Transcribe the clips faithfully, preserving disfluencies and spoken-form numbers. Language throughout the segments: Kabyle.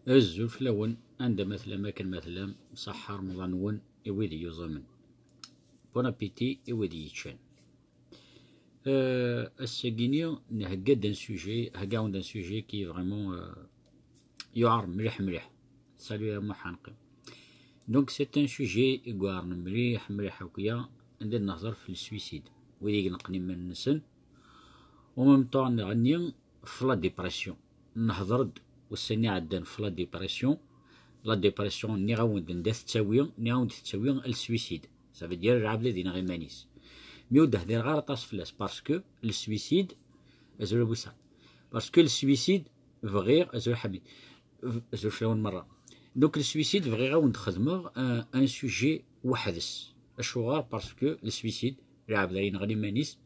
Azul fell-awen, anda ma tellam, akken ma tellam, ṣaḥḥa Remḍan-nwen i wid yuẓamen. Bon appétit i wid yeččan. Euh, ass-agi-ni nhegga-d un sujet, heggaɣ-d un sujet qui est vraiment, euh, yuɛer mliḥ mliḥ. Salut à Mohamed. Donc c'est un sujet i yuɛren mliḥ mliḥ akya, anda d-nehder f le suicide, wid i ineqqen iman-nsen, en même temps nɣenni f la dépression. Nehder-d ussan iɛeddan f la dépression. La dépression, nniɣ-awen-d anda tettawi, nniɣ-awen-d tettawi le suicide. Ça veut dire lɛebd ad ineɣ iman-is. Mi ur d-hdireɣ ara aṭas fell-as, parce que le suicide, azul a Busa, parce que le suicide, bɣiɣ, azul Ḥamid, v-, azul fell-awen merra. Donc le suicide, bɣiɣ ad wen-d-xedmeɣ un, un sujet weḥd-s. Acuɣer? Parce que le suicide, lɛebd ara yenɣen iman-is,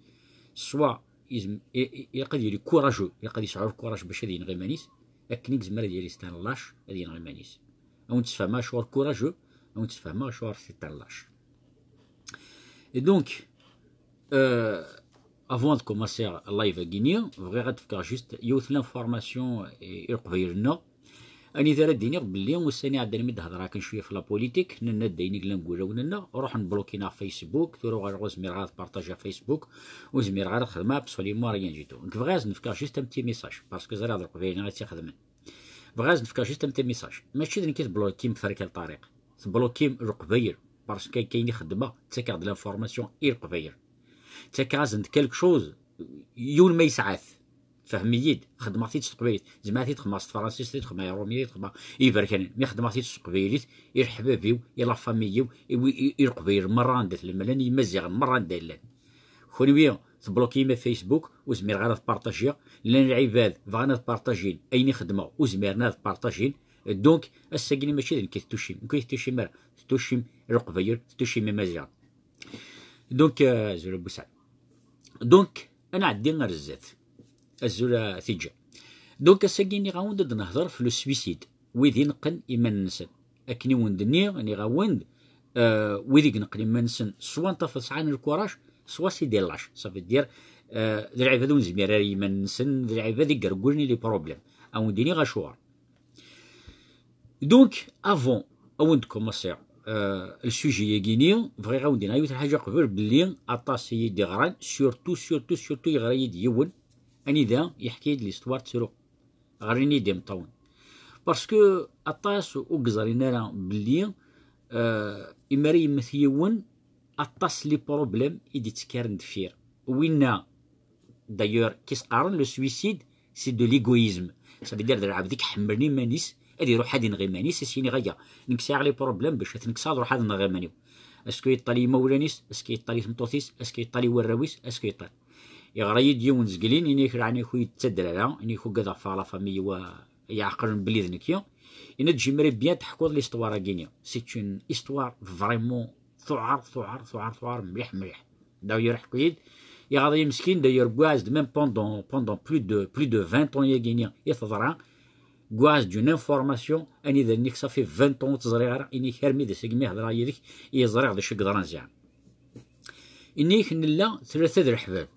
soit yezm-, i, i, ilaq ad yili courageux, ilaq ad yesɛu lkuṛaj bac ad yenɣ iman-is, akken i yezmer ad yili c'est un lâche ad yenɣ iman-is. Ad wen-d-sfehmeɣ acuɣer courageux, ad wen-d-sfehmeɣ acuɣer c'est un lâche. Et donc, euh, avant de commencer live-agi-ni, bɣiɣ ad d-fkeɣ juste yiwet l'information i, i Leqbayel-nneɣ. Anida ara d-iniɣ belli ussan iɛeddan mi d-hedreɣ akken cwiya f la politique, nenna-d ayen i yellan deg wulawen-nneɣ, ruḥen blokin ɣef Facebook, tura uɣaleɣ ur zmireɣ ara ad partageɣ Facebook, ur zmireɣ ara ad xedmeɣ absolument rien du tout. Nekk bɣiɣ ad s-d-fkeɣ juste un petit message, parce que ẓriɣ d Leqbayel-nneɣ i tt-ixedmen. Bɣiɣ ad s-d-fkeɣ juste un petit message. Mačči d nekk i teblokim Ferka Ṭariq. Teblokim Leqbayel. Parce que ayen i xeddmeɣ, ttakeɣ-d l'information i Leqbayel. Ttakeɣ-asen-d quelque chose, yiwen ma yesɛa-t. Fehmi-yi-d, xedmeɣ-t-id s teqbaylit. Zemreɣ ad t-id-xedmeɣ s tefransist, ad t-id-xedmeɣ i rumi, ad t-id-xedmeɣ i iberkanen. Mi xedmeɣ-t-id s teqbaylit, i leḥbab-iw, i leḥbab-iw, i leḥbab-iw, i, i, i Leqbayel merra anda llan, llan Yimaziɣen merra anda llan. Kenwi teblokim ɣef Facebook, ur zmireɣ ara ad partagiɣ. Llan lɛibad bɣan ad partajin ayen i xedmeɣ, ur zmiren ara ad partajin. Donc, ass-agi-ni mačči d nekk i tettucim. Nekk ur tettucim ara. Tettucim Leqbayel, tettucim Imaziɣen. Donc, euh, azul a Busaɛd. Donc, ad nɛeddi ar zdat. Azul a Tijja. Donc, ass-agi nniɣ-awen-d ad nehder f le suicide. Wid ineqqen iman-nsen. Akken i wen-d-nniɣ, nniɣ-awen-d, euh, wid i ineqqen iman-nsen, soit n tafeḍ sɛan lkuraj, soit c'est des lâches. Ça veut dire, euh, d lɛibad ur nezmir ara i yiman-nsen, d lɛibad i yergulen i les problèmes. Ad wen-d-iniɣ acuɣer. Donc, avant ad wen-d-commencer, euh, le sujet-agi-ni, bɣiɣ ad wen-d-iniɣ yiwet n lḥaǧa qbel, belli aṭas i yi-d-iɣran, surtout, surtout, surtout yeɣra-yi-d yiwen, anida yeḥka-yi-d l'histoire, ttru, ɣrin-iyi-d imeṭṭawen. Parce que aṭas ur yeẓrin ara belli, euh, imi ara yemmet yiwen, aṭas les problèmes i d-ittekkaren deffir. Winna, d'ailleurs, ki s-qqaren le suicide, c'est de l'égoïsme. Ça veut dire d lɛebd i iḥemmlen iman-is, ad iruḥ ad ineɣ iman-is, ad s-yini aya, nekk sɛiɣ les problèmes, bac ad t-nekkseɣ ad ruḥ ad nɣeɣ iman-iw. Est-ce que yeṭṭal i yimawlan-is? Est-ce que yeṭṭal i tmeṭṭut-is? Est-ce que yeṭṭal i warraw-is? Est-ce que yeṭṭal? Yeɣra-yi-d yiwen zegli, ini-ak leɛna-k ur yi-d-ttadder ara, ini-ak ugadeɣ ɣef la famille-iw, yeɛqlen belli d nekki. Yenna-d j'aimerais bien teḥkuḍ l'histoire-agi-ni. C'est une histoire vraiment tuɛer, tuɛer, tuɛer, tuɛer mliḥ, mliḥ. D'ailleurs, ḥku-yi-d, iɣaḍ-iyi meskin, d'ailleurs, gguaz-d même pendant, pendant plus de, plus de vingt ans yagi-ni i teḍra, gguaz-d une information, anida nni-k ça fait vingt ans ur tt-ẓriɣ ara, ini-k armi d ass-agi mi hedreɣ yid-k, i ẓriɣ d acu i yeḍran ziɛan. Ini-k nella tlata d leḥbab,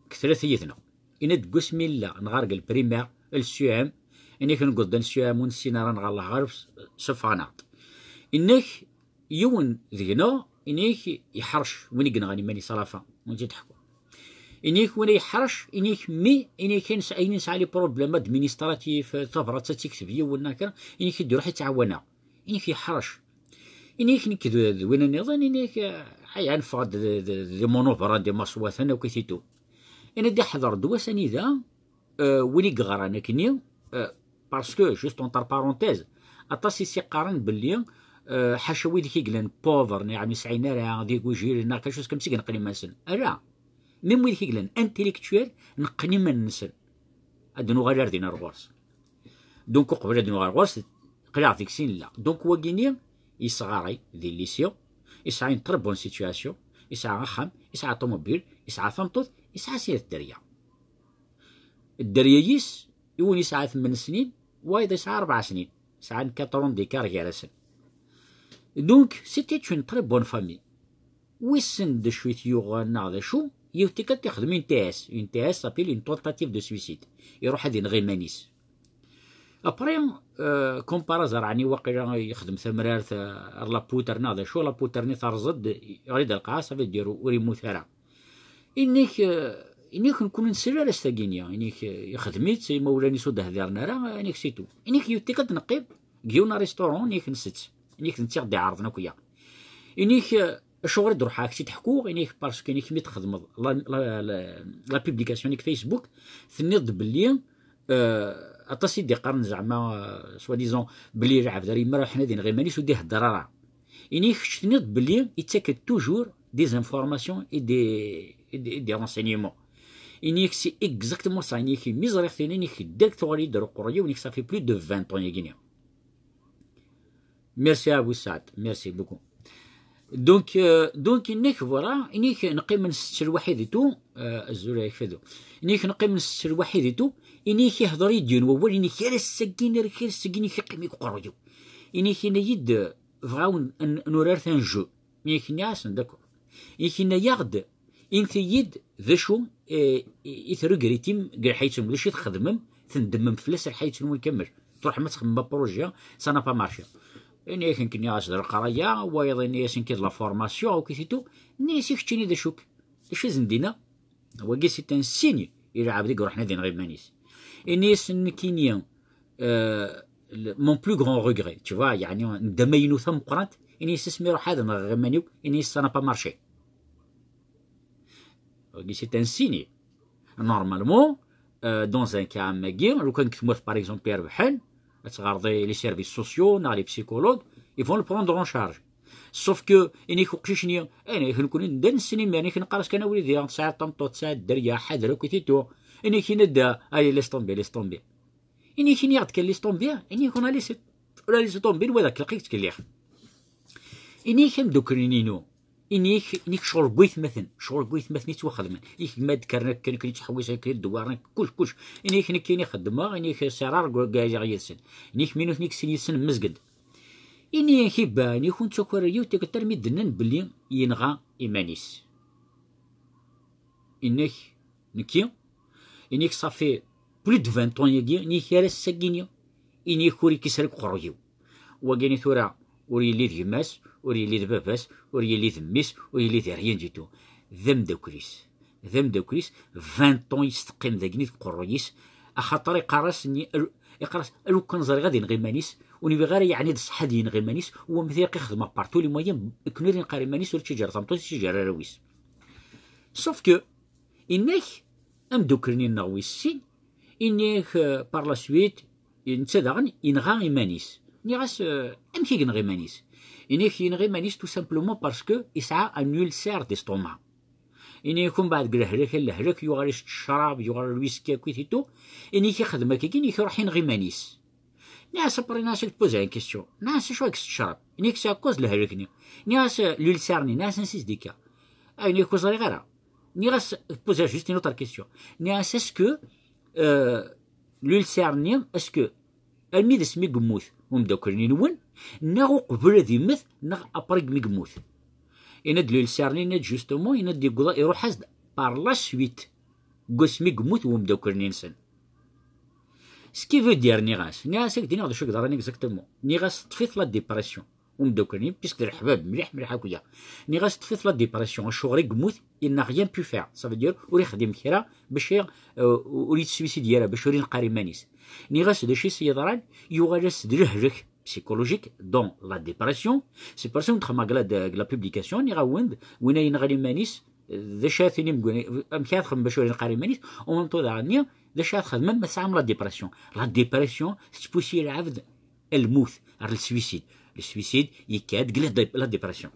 deg tlata yid-neɣ. Ini-d deg wasmi nella, nɣar deg le primaire, le C E M, ini-k newweḍ-d le C E M ur nessin ara, neɣ Allah ɣaleb, s-, suffɣen-aɣ-d. Ini-k yiwen deg-neɣ, ini-k yeḥrec, win i yenɣan iman-is à la fin, ur tt-id-ḥku. Ini-k win yeḥrec, ini-k mi, ini-k ayen s-, ayen nesɛa les problèmes administratifs, tabrat ad tt-ikteb yiwen neɣ kra, ini-k i d-iruḥ ittɛawan-aɣ. Ini-k yeḥrec. Ini-k nekk d, d win nniḍen, ini-k, eh, aya neffeɣ-d d, d, d mon obran, d imaswaten akk i titu. Ini-d iḥḍer-d wass anida, euh, win i yeɣran akkenni, euh, parce que, juste entre parenthèses, aṭas i s-iqqaren belli, euh, ḥaca wid i yellan pauvres, neɣ ur sɛin ara, d igujilen, neɣ quelque chose comme ça, i ineqqen iman-nsen. Ala. Même wid i yellan intellectuels, neqqen iman-nsen. Ad nuɣal ar din ar ɣur-s. Donc, uqbel ad nuɣal ɣur-s, qliɣ deg sin la. Donc, wagini, yesɣaray di lycée, yesɛa une très bonne situation, yesɛa axxam, yesɛa ṭumubil, yesɛa tameṭṭut, yesɛa snat dderya. Dderya-is, yiwen yesɛa tmen snin, wayeḍ yesɛa rebɛa snin. Sɛan quatre ans d'écart gar-asen. Donc, c'était une très bonne famille. Wissen d acu i t-yuɣen neɣ d acu, yiwet tikkelt ixdem une T S. Une T S s'appelle une tentative de suicide. Iruḥ ad ineɣ iman-is. Après, euh, comme par hasard, ɛni waqila yexdem tamrart, euh, ar la poutre neɣ d acu, la poutre-nni terẓ-d, yeɣli-d ar lqaɛa, ça veut dire ur yemmut ara. Inik, euh, inik nekkni ur nsell ara s tagi-nni, inik, euh, ixdem-itt, imawlan-is ur d-hdiren ara, inik c'est tout. Inik yuttik ad neqqim deg yiwen restaurant, inik nsett, inik d netta i ɣ-d-iɛerḍen akk ya. Inik, euh, acuɣer i d-ruḥeɣ ak-tt-id-ḥkuɣ, inik parce que inik mi txedmeḍ la, la, la, la publication-nni deg Facebook, tenniḍ-d belli, euh, aṭas i d-iqqaren zeɛma, euh, soi-disant, belli lɛebd ar yemmer ad iḥnad ineɣ iman-is ur d-ihedder ara. Ini kečč tenniḍ belli yettak-d toujours des informations et des, et des, et des renseignements. Ini-k c'est exactement ça. Ini-k mi ẓriɣ tin, ini-k direct tuɣal-iyi-d ar uqerruy-iw, ini-k ça fait plus de vingt ans yagini. Merci à vous, Saad. Merci beaucoup. Donc, euh, donc, inik, voilà, inik, neqqim nsett lwaḥid et tout, euh, azul ay fadu. Inik, neqqim nsett lwaḥid et tout, inik, ihder-iyi-d yiwen wawal, inik, ar ass-agi, ar ass-agi, inik, iqqim-iyi deg uqerruy-iw. Inik, yenna-yi-d, bɣiɣ ad n-, nurar un jeu. Inik, nniɣ-asen, d'accord. Inik, yenna-yaɣ-d, init-iyi-d d acu, eh, i, i trugritim deg lḥayt-nwen, d acu i txedmem, tendemem fell-as lḥayt-nwen kamel. Truḥem ad txedmem apruji, ça n'a pas marché. Ini-ak nekk nniɣ-as d leqraya, wayeḍ ini-as nekk d la formation, akk et tout. Ini-as i keččini d acu-k? D acu i sen-d-inna? Wagi c'est un signe i lɛebd i iruḥen ad ineɣ iman-is. Ini-as nekkini, euh, le- mon plus grand regret, tu vois, yeɛni, ndama-inu tameqqrant, ini-as asmi ruḥ ad nɣeɣ iman-iw, ini-as ça n'a pas marché. Wagi c'est un signe. Normalement, euh, dans un cas am wagi, lukan deg tmurt, par exemple, irebḥen, ad tɣerḍ les services sociaux, neɣ les psychologues, ils vont le prendre en charge. Sauf que, inik uqcic-nni, inik nekkni nda nessen imir, inik neqqar-as kan a wlidi, tesɛiḍ tameṭṭut, tesɛiḍ dderya, ḥader akk et tout. Inik yenna-d, allez, laisse tomber, laisse tomber. Inik ini-aɣ-d kan laisse tomber, inik on a laissé, on a laissé tomber, wa d akelq i yettkelliɣ. Inik amdukkel-inu, inik, inik ccɣel n waytmaten, ccɣel n waytmaten i ttwaxedmen. Inik gma d-kkren akken, akken i ttḥewwisen, akken i ddewwaren, kullec, kullec. Inik nekkini xeddmeɣ, inik sɛiɣ ur ggariɣ yid-sen. Inik mi nutni kksen yid-sen mmezg-d. Ini-ak iban, inik ur nettaker ara yiwet tikkelt armi d-nnan belli yenɣa iman-is. Inek, nekki, inek ça fait plus de vingt ans yagi, inek ar ass-agi-nni, inek ur ikkis ara deg uqerruy-iw. Wagini tura, ur yelli d gma-s, ur yelli d baba-s, ur yelli d mmi-s, ur yelli d rien du tout. D ameddakel-is. D ameddakel-is, vingt ans i s-teqqim dagini deg uqerruy-is, axaṭer iqqar-as-nni, iqqar-as, a lukan ẓriɣ ad ineɣ iman-is, ur nwiɣ ara yeɛni d ṣṣeḥ ad ineɣ iman-is, u amek ara ixdem par tous les moyens, akken ur ineɣ ara iman-is, ur ittaǧǧa ara tameṭṭut, ur ittaǧǧa ara arraw-is. Sauf que, inek, ameddakel-nni-nneɣ wis sin, inek, euh, par la suite, netta daɣen yenɣa iman-is. Nniɣ-as, euh, amek i yenɣa iman-is? Inek yenɣa iman-is tout simplement parce que yesɛa un ulcère d'estomac. Inek umbeɛd deg lehlak, lehlak yuɣal isett ccrab, yuɣal lwiski akkit et tout. Inek ixdem akkagi, inek iruḥ yenɣa iman-is. Nniɣ-as après, nniɣ-as ad k-poser une question. Nniɣ-as acu i yesett ccrab? Inek c'est à cause lehlak-nni. Nniɣ-as, euh, l'ulcère-nni, nniɣ-as ansi s-d-ikka? Ah, inek ur ẓriɣ ara. Nniɣ-as, poser juste une autre question. Nniɣ-as est-ce que, euh, l'ulcère-nni, est-ce que armi d asmi yemmut umeddakel-nni-nwen, neɣ uqbel ad immet, neɣ après mi yemmut? Yenna-d l'ulcère-nni, yenna-d justement, yenna-d yewweḍ, iruḥ-as-d par la suite, deg wasmi yemmut umeddakel-nni-nsen. Ce qui veut dire, nniɣ-as, nniɣ-as ak-d-iniɣ d acu i yeḍran exactement. Nniɣ-as teṭṭef-it la dépression umeddakel-nni, puisque d leḥbab mliḥ mliḥ akk-ya. Nniɣ-as teṭṭef-it la dépression, acuɣer i yemmut, il n'a rien pu faire. Ça veut dire, ur ixdim kra, bac i, euh, ur yettsuicide ara, bac ur ineqqer iman-is. Nniɣ-as d acu i s-yeḍran, yuɣal-as d lehlak psychologique dans la dépression. C'est pour ça que nexdem la, la publication, nniɣ-awen-d, win ay yenɣan iman-is, d acu ara tinim deg win, amek ara txedmem bac ur ineqqer iman-is, en même temps daɣen-nni, d acu ara txedmem ma tesɛam la dépression? La dépression tettpusi lɛebd ar lmut, ar le suicide. Le suicide yekka-d deg la dé-, la dépression.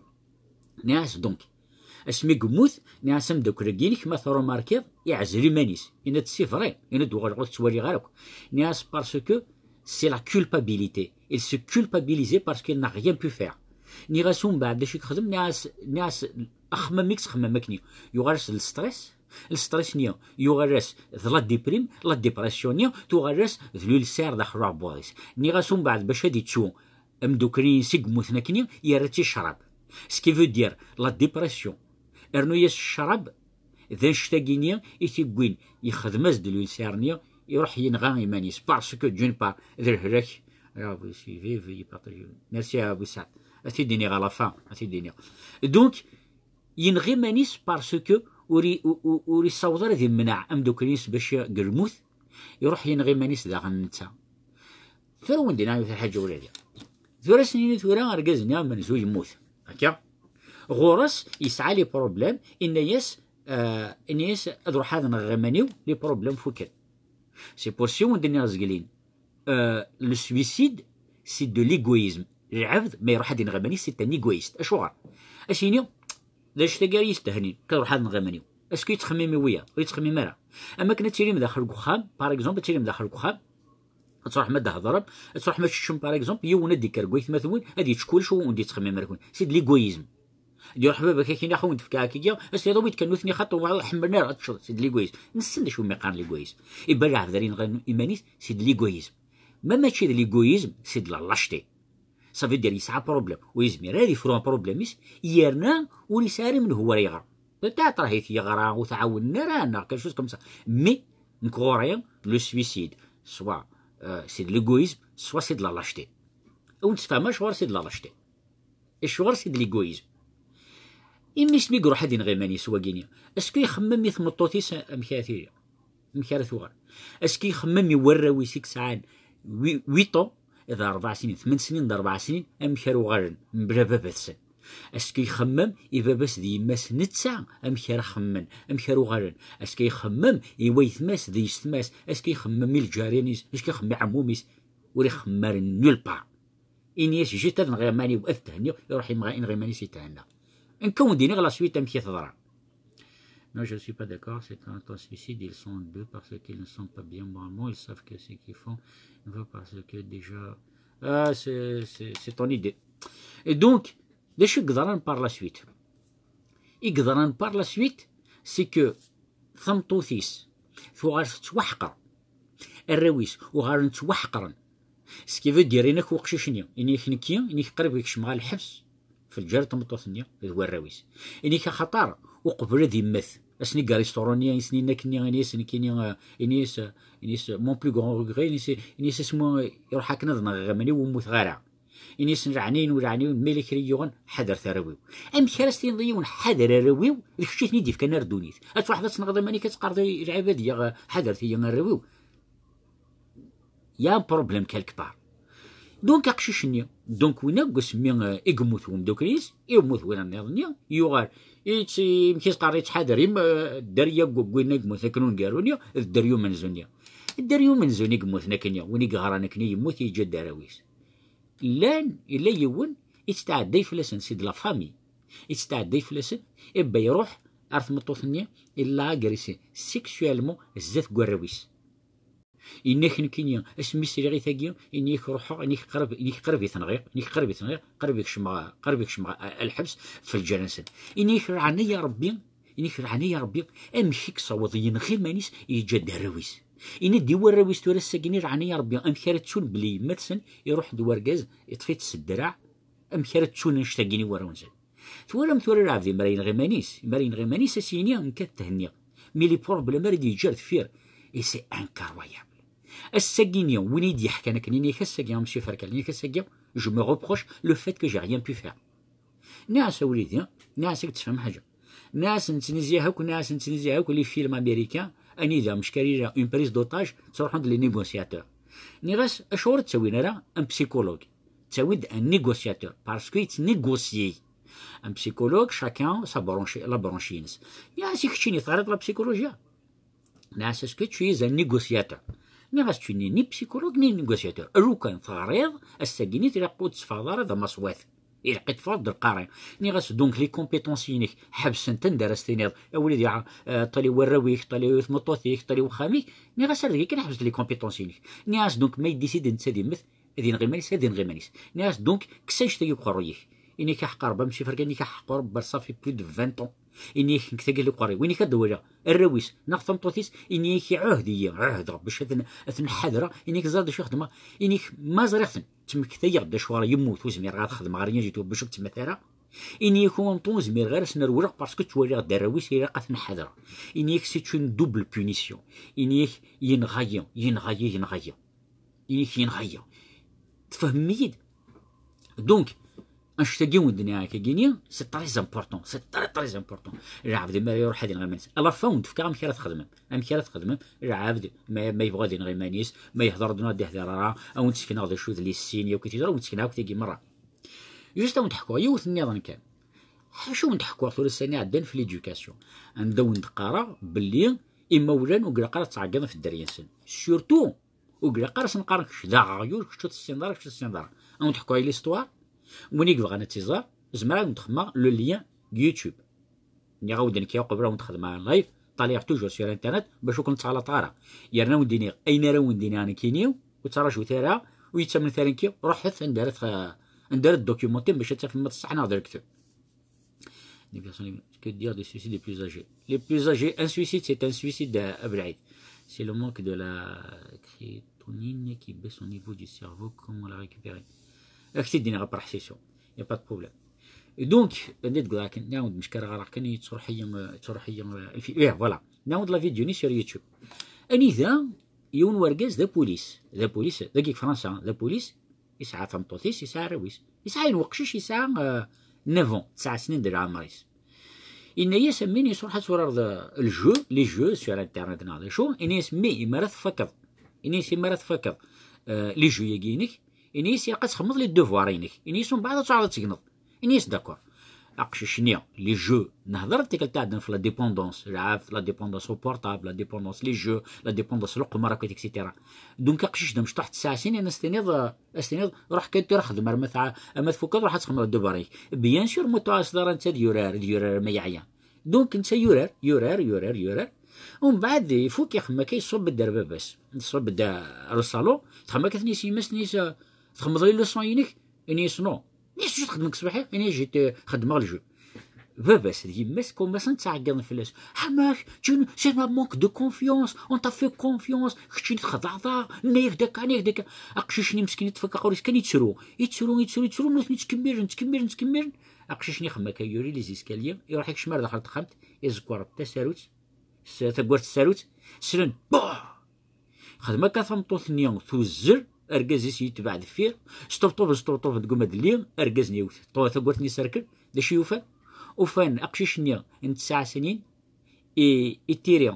Nniɣ-as donc, asmi yemmut, nniɣ-as ameddakel-agi-inek ma tṛumarkiḍ, iɛzel iman-is. Yenna-d c'est vrai, yenna-d uɣaleɣ ur t-ttwaliɣ ara akk. Nniɣ-as parce que c'est la culpabilité. Il se culpabilisait parce qu'il n'a rien pu faire. Nniɣ-as umbeɛd d acu i yexdem, nniɣ-as, nniɣ-as axemmem i yettxemmim akkenni. Yuɣal-as d le stress, le stress-nni yuɣal-as d la déprime, la dépression-nni tuɣal-as d l'ulcère daxel uɛebbuḍ-is. Nniɣ-as umbeɛd bac ad ittu ameddakel-nni i yemmuten akkenni, yerra-tt i ccrab. Ce qui veut dire, la dépression, rnu-yas ccrab, d annect-agi-nni i t-iwwin, yexdem-as-d l'ulcère-nni, iruḥ yenɣa iman-is, parce que d'une part, d lehlak. Alors, vous suivez, veuillez partager. Merci à vous, Saad. Ad t-id-iniɣ à la fin, ad t-id-iniɣ. Donc, yenɣa iman-is parce que ur i-, u-, u-, ur yessaweḍ ara ad imneɛ ameddakel-is bac deg lmut, iruḥ yenɣa iman-is daɣen netta. Tura wen-d-iniɣ yiwet lḥaǧa ula d. Tura s-nini tura argaz-nni amenzu yemmut. Akka? Ɣur-s yesɛa les problèmes, inna-yas, euh, inna-yas ad ruḥeɣ ad nɣeɣ iman-iw, les problèmes fukken. C'est pour ça wen-d-nniɣ zgelin. Euh, le suicide, c'est de l'égoïsme. Lɛebd, ma iruḥ ad ineɣ iman-is, c'est un égoïste. Acuɣer? Ad s-yini, d anect-agi ara yestehnin, kan ruḥ ad neɣ iman-iw. Est-ce que yettxemmim i wiyaḍ? Ur yettxemmim ara. Am akken ad tilim daxel deg uxxam, par exemple, ad tilim daxel deg uxxam, ad truḥem ad d-thedrem, ad truḥem ad teččem, par exemple, yiwen ad d-ikker deg waytmaten-wen, ad yečč kullec, ur d-yettxemmim ara kun. C'est de l'égoïsme. Ad iruḥ baba-k akin, ax-, wen-d-fkeɣ akigi, ad s-tiniḍ wi d-kan nutni xaṭi, ur ḥemmlen ara ad teččeḍ. C'est de l'égoïsme. Nessen d acu umi qqaren l'égoïsme. Iba lɛebd ara yenɣen iman-is, c'est de l'égoïsme. Ma mačči d l'égoïsme, c'est de la lâcheté. Ça veut dire yesɛa problème, ur yezmir ara ad yefru problème-is, yerna ur yesɛi ara imenhu ara yeɣra. Peut-être ahi yeɣra ur t-ɛawnen ara, neɣ quelque chose comme ça. Mais, nekk ɣur-i, le suicide, soit, euh, c'est de l'égoïsme, soit c'est de la lâcheté. Ur nettfaham acuɣer c'est de la lâcheté. Acuɣer c'est de l'égoïsme. Imi s mi iruḥ ad ineɣ iman-is wagini, est-ce que ixemmem i tmeṭṭut-is amek ara tili? Amek ara tuɣal? Est-ce que ixemmem i warraw-is i yesɛan wi-, huit ans, d rebɛa snin, tmen snin d rebɛa snin, amek ara uɣalen mebla baba-tsen? Est-ce que ixemmem i baba-s d yemma-s netta, amek ara xemmen, amek ara uɣalen? Est-ce que ixemmem i waytma-s d yessetma-s? Est-ce que ixemmem i lǧaryan-is? Est-ce que ixemmem i ɛemmum-is? Ur ixemmem ara nulle part. Ini-as juste ad nɣeɣ iman-iw, ad thenniɣ, iruḥ imɣa-, inɣa iman-is, ithenna. Nekk ad wen-d-iniɣ la suite amek i teḍra. Non, je ne suis pas d'accord, c'est quand on suicide, ils sont deux parce qu'ils ne sont pas bien moralement, ils savent que ce qu'ils font, ils font parce que déjà, ah, c'est, c'est, c'est ton idée. Et donc, d acu i yeḍran par la suite? I yeḍran par la suite, c'est que tameṭṭut-is tuɣal tettwaḥqer. Arraw-is uɣalen ttwaḥeqren. Ce qui veut dire, inak uqcic-nni, inak nekki, inak qrib ad kecmeɣ ɣer lḥebs, f lǧal n tmeṭṭut-nni d warraw-is. Inak axaṭer uqbel ad immet, ass-nni deg aristuṛu-nni, isnin akkenni, ini-as nekkini, eh, ini-as, eh, ini-as, eh, mon plus grand regret, ini-as, ini-as asmi iruḥ akken ad nɣeɣ iman-iw ur mmuteɣ ara. Ini-asen leɛnaya-nwen, leɛnaya-nwen, ma yella kra i yi-yuɣen, ḥadret arraw-iw. Amek ara s-tiniḍ i yiwen ḥader arraw-iw, d kečč i ten-id-ifkan ar ddunit? Ad truḥeḍ ad tenɣeḍ iman-ik, ad teqqareḍ i lɛibad-agi, ḥadret-iyi arraw-iw? Il y a un problème quelque part. Donc aqcic-nni, donc win akk asmi, eh, i yemmut umeddakel-is, i yemmut win nniḍen-nni, yuɣal, itt-, amek i s-qqaren, yettḥadar im-, eh, dderya n win i yemmuten akken uneggaru-nni, d dderya umenzu-nni. Dderya umenzu-nni i yemmuten akken, win i yeɣran akken yemmut, yeǧǧa-d arraw-is. Llan, yella yiwen i tettɛedday fell-asen, c'est de la famille. I tettɛedday fell-asen, ibba iruḥ ar tmeṭṭut-nni, illa agressé sexuellement zdat n warraw-is. Inna-k nekkini, asmi sliɣ i tagi, ini-k ruḥeɣ, ini-k qrib, ini-k qrib i ten-nɣiɣ, ini-k qrib i ten-nɣiɣ, qrib i kecmeɣ, qrib i kecmeɣ a-, a lḥebs, f lǧal-nsen. Ini-k leɛnaya Rebbi, ini-k leɛnaya Rebbi, amek i yessaweḍ yenɣa iman-is, yeǧǧa-d arraw-is? Ini-d i warraw-is tura ass-agi-nni, leɛnaya Rebbi, amek ara ttun belli yemma-tsen iruḥ-d wergaz, iṭṭef-itt s ddreɛ, amek ara ttun annect-agi-nni warraw-nsen? Twalam tura lɛebd mi ara yenɣ iman-is, mi ara yenɣ iman-is, ad s-yini nekk ad t-henniɣ. Mi les problèmes ara d-yeǧǧ ar deffir. Et c'est incroyable. Ass-agi-nni, win i d-yeḥkan akken, ini-ak ass-agi, a Monsieur Ferkal, ini-ak ass-agi, je me reproche le fait que j'ai rien pu faire. Nniɣ-as a wlidi, nniɣ-as ad k-d-sfehmeɣ ḥaǧa. Nniɣ-as nettnizih akk, nniɣ-as nettnizih akk les films américains, anida meckarila une prise d'otage, ttruḥun-d les négociateurs. Nniɣ-as, acuɣer ur ttawin ara un psychologue? Ttawin-d un négociateur, parce que yettnégocier. Un psychologue, chacun sa branche, la branche-ines. Nniɣ-as i keččini teɣriḍ la psychologie? Nniɣ-as, est-ce que tu es un négociateur? Nniɣ-as, tu n'es ni psychologue ni négociateur. Lukan teɣriḍ, ass-agi-nni ilaq ur tetteffɣeḍ ara d amaṣwat. Ilaq i teffɣeḍ d lqari. Nniɣ-as, donc, les compétences-inek, ḥebsent anda ara s-tiniḍ, a wlidi, eh, ṭṭali warraw-ik, ṭṭali tmeṭṭut-ik, ṭṭali wexxam-ik. Nniɣ-as, ar dagi kan ḥebset les compétences-inek. Nniɣ-as, donc, ma yedisidi netta ad immet, ad ineɣ iman-is, ad ineɣ iman-is. Nniɣ-as, donc, kkes annect-agi deg uqerruy-ik. Ini-k aḥeqq Rebbi, a Monsieur Ferkal, ini-k aḥeqq Rebbi, ça fait plus de vingt ans. Ini-k nekk tagi deg uqerruy-iw, ini-k ad d-waliɣ arraw-is neɣ tameṭṭut-is, ini-k iɛuhed-iyi, ɛuhdeɣ bac ad ten-, ad ten-ḥadreɣ, ini-k ẓriɣ d acu i xedmeɣ, ini-k ma ẓriɣ-ten, ttmektayeɣ-d acuɣer yemmut, ur zmireɣ ad xedmeɣ rien du tout bac ur yettmet ara. Ini-ak, a Anton, ur zmireɣ ara ad s-rewleɣ parce que ttwaliɣ-d arraw-is, ilaq ad ten-ḥadreɣ. Ini-ak, c'est une double punition. Ini-ak, yenɣa-yi, yenɣa-yi, yenɣa-yi. Ini-ak, yenɣa-yi. Tfehmem-iyi-d? Donc, annect-agi wen-d-nniɣ akkagini, c'est très important, c'est très, très important. Lɛebd mi ara iruḥ ad ineɣ iman-is. À la fin, wen-d-fkeɣ amek ara txedmem. Amek ara txedmem? Lɛebd, ma, ma yebɣa ad ineɣ iman-is, ma yehder-d, ur d-ihder ara, a wen-d-sekneɣ d acu d les signes, yakk i t-yeḍran, a wen-d-sekneɣ akk tagi merra. Juste a wen-d-ḥkuɣ yiwet nniḍen kan. Ḥaca a wen-d-ḥkuɣ tura ussan iɛeddan f l'éducation. Anda a wen-d-qqareɣ belli imawlan ur ilaq ara ad ttɛeggiḍen f dderya-nsen. Surtout, ur ilaq ara ad sen-qqaren kečč d aɣyul, kečč ur tessineḍ ara, kečč ur tessineḍ ara. A wen-d-ḥkuɣ l'histoire, win i yebɣan ad tt-iẓer, zemreɣ ad wen-d-xedmeɣ le lien YouTube. Nniɣ-awen-d nekk uqbel a wen-d-xedmeɣ live, ṭṭalayeɣ toujours sur internet bac ur ken-ttɣalaṭeɣ ara. Yerna a wen-d-iniɣ ayen ara wen-d-iniɣ nekkini, ur ttraǧut ara, ur yi-ttamnet ara nekki, ruḥet anda ara tx-, anda ara tdocumentim bac ad tafem ma d ṣṣeḥ neɣ d lekdeb. Des personnes, que dire des suicides des plus âgés? Les plus âgés, un suicide, c'est un suicide, euh, abelɛid. C'est le manque de la créatinine qui baisse au niveau du cerveau, comment la récupérer? Ak-t-id-iniɣ après ḥsisu. Y a pas de problème. Et donc, anda deg akken, nɛawed meckareɣ ara kan, yettruḥ-iyi, yettruḥ-iyi, euh, lfi-, eh, voilà. Nɛawed la vidéo-nni sur YouTube. Anida, yiwen wergaz d apulis. D apulis, dagi deg Fransa, d apulis, yesɛa tameṭṭut-is, yesɛa arraw-is. Yesɛa yiwen weqcic, yesɛa, euh, neuf ans, tesɛa snin di leɛmer-is. Yenna-yas, a mmi-s, ruḥ ad turareḍ, euh, le jeu, les jeux sur internet neɣ d acu, ini-as, mmi, imi ara tfakeḍ, ini-as, imi ara tfakeḍ, euh, les jeux-agi-inek, ini-as, ilaq ad txedmeḍ les devoirs-inek, ini-as, umbeɛd ad truḥeḍ ad tegneḍ. Ini-as, d'accord. Aqcic-nni, les jeux, nehder tikkelt iɛeddan f la dépendance, lɛebd, la dépendance au portable, la dépendance les jeux, la dépendance leqmer akkit, et cetera. Donc aqcic d amecṭuḥ tesɛa snin, as-tiniḍ, euh, as-tiniḍ, ruḥ kan tura xdem arma tɛa-, arma tfukeḍ, ruḥ ad txedmeḍ devoir-ik. Bien sûr, ma ur tuɛaseḍ ara netta ad yurar, ad yurar arma yeɛya. Donc netta yurar, yurar, yurar, yurar. Umbeɛd ifuk, ixemmem akka, iṣubb-d ar baba-s. Iṣubb-d ar uṣalu, txemmem akka, tenna-yas yemma-s, tenna-yas, euh, txedmeḍ les leçons-inek? Ini-as, non. Ini-as, acu txedmeḍ deg ṣṣbeḥ-a? Ini-as, j'étais, xedmeɣ le jeu. Baba-s d yemma-s commencent ttɛeggiḍen fell-as. Ḥamak, tu, c'est un manque de confiance, on t'a fait confiance, keččini txedɛeḍ-aɣ, nna-yak-d akka, nna-yak-d akka. Aqcic-nni meskin iṭṭef akka aqerru-is kan, yettru, yettru, yettru, yettru, nutni ttkemmilen, ttkemmilen, ttkemmilen. Aqcic-nni ixemmem akka, yuli les escaliers, iruḥ ikcem ar daxel n texxamt, iẓekwer tasarut, s-, tawwurt n tsarut, slen, buh! Xdem akka tameṭṭut-nni tuzzel, argaz-is yetbeɛ deffir, sṭebṭuben, sṭebṭuben deg umadli, argaz-nni yewwet. Ṭu-, tawwurt-nni serkel, d acu yufan? Ufan aqcic-nni n tesɛa snin, i, ittiri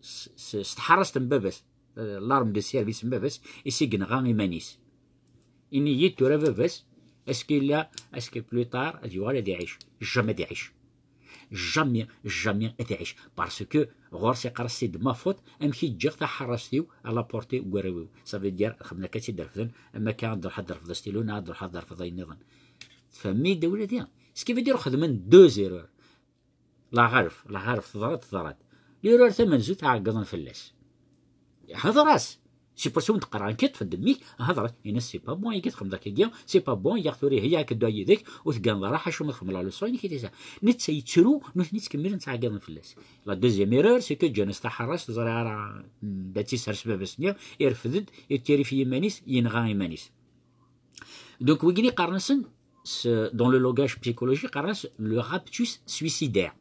s, s, s tḥeṛṛast n baba-s, euh, l'arme de service n baba-s, i s-, i yenɣa iman-is. Ini-yi-d tura baba-s, est-ce qu'il a, est-ce que plus tard ad yuɣal ad iɛic? Jamais ad iɛic. Jamais, jamais ad iɛic. Parce que ɣur-s iqqar-as, c'est de ma faute, amek i ǧǧiɣ taḥeṛṛast-iw à la portée n warraw-iw. Ça veut dire, xedmen akka ad tt-id-refden, am akka ad d-truḥ ad d-refdeḍ astilu, neɣ ad d-truḥ ad d-refdeḍ ayen nniḍen. Tfehmem-iyi-d awal-agi? Ce qui veut dire, xedmen deux erreurs. La ɣaref, la ɣaref, teḍra-d, teḍra-d. L'erreur tamenzut ɛeggḍen fell-as. Hḍer-as. C'est pour ça wen-d-qqareɣ, nekk ṭṭef-d mmi-k, hḍer-as. Ini-as, c'est pas bon, agi txedmeḍ akkagi, c'est pas bon, yaɣ tura ihi ad k-dduɣ yid-k, ur tegganeḍ ara, ḥaca ma txedmeḍ la leçon-inek i tisa. Netta yettru, nutni ttkemmilen ttɛeggiḍen fell-as. La deuxième erreur, c'est que ǧǧan-as taḥeṛṛast, ẓriɣ ara, mm, da tt-isers baba-s-nni, irfed-d, ittirif i yiman-is, yenɣa iman-is. Donc, wigini qqaren-asen, s-, dans le langage psychologique, qqaren-as le raptus suicidaire.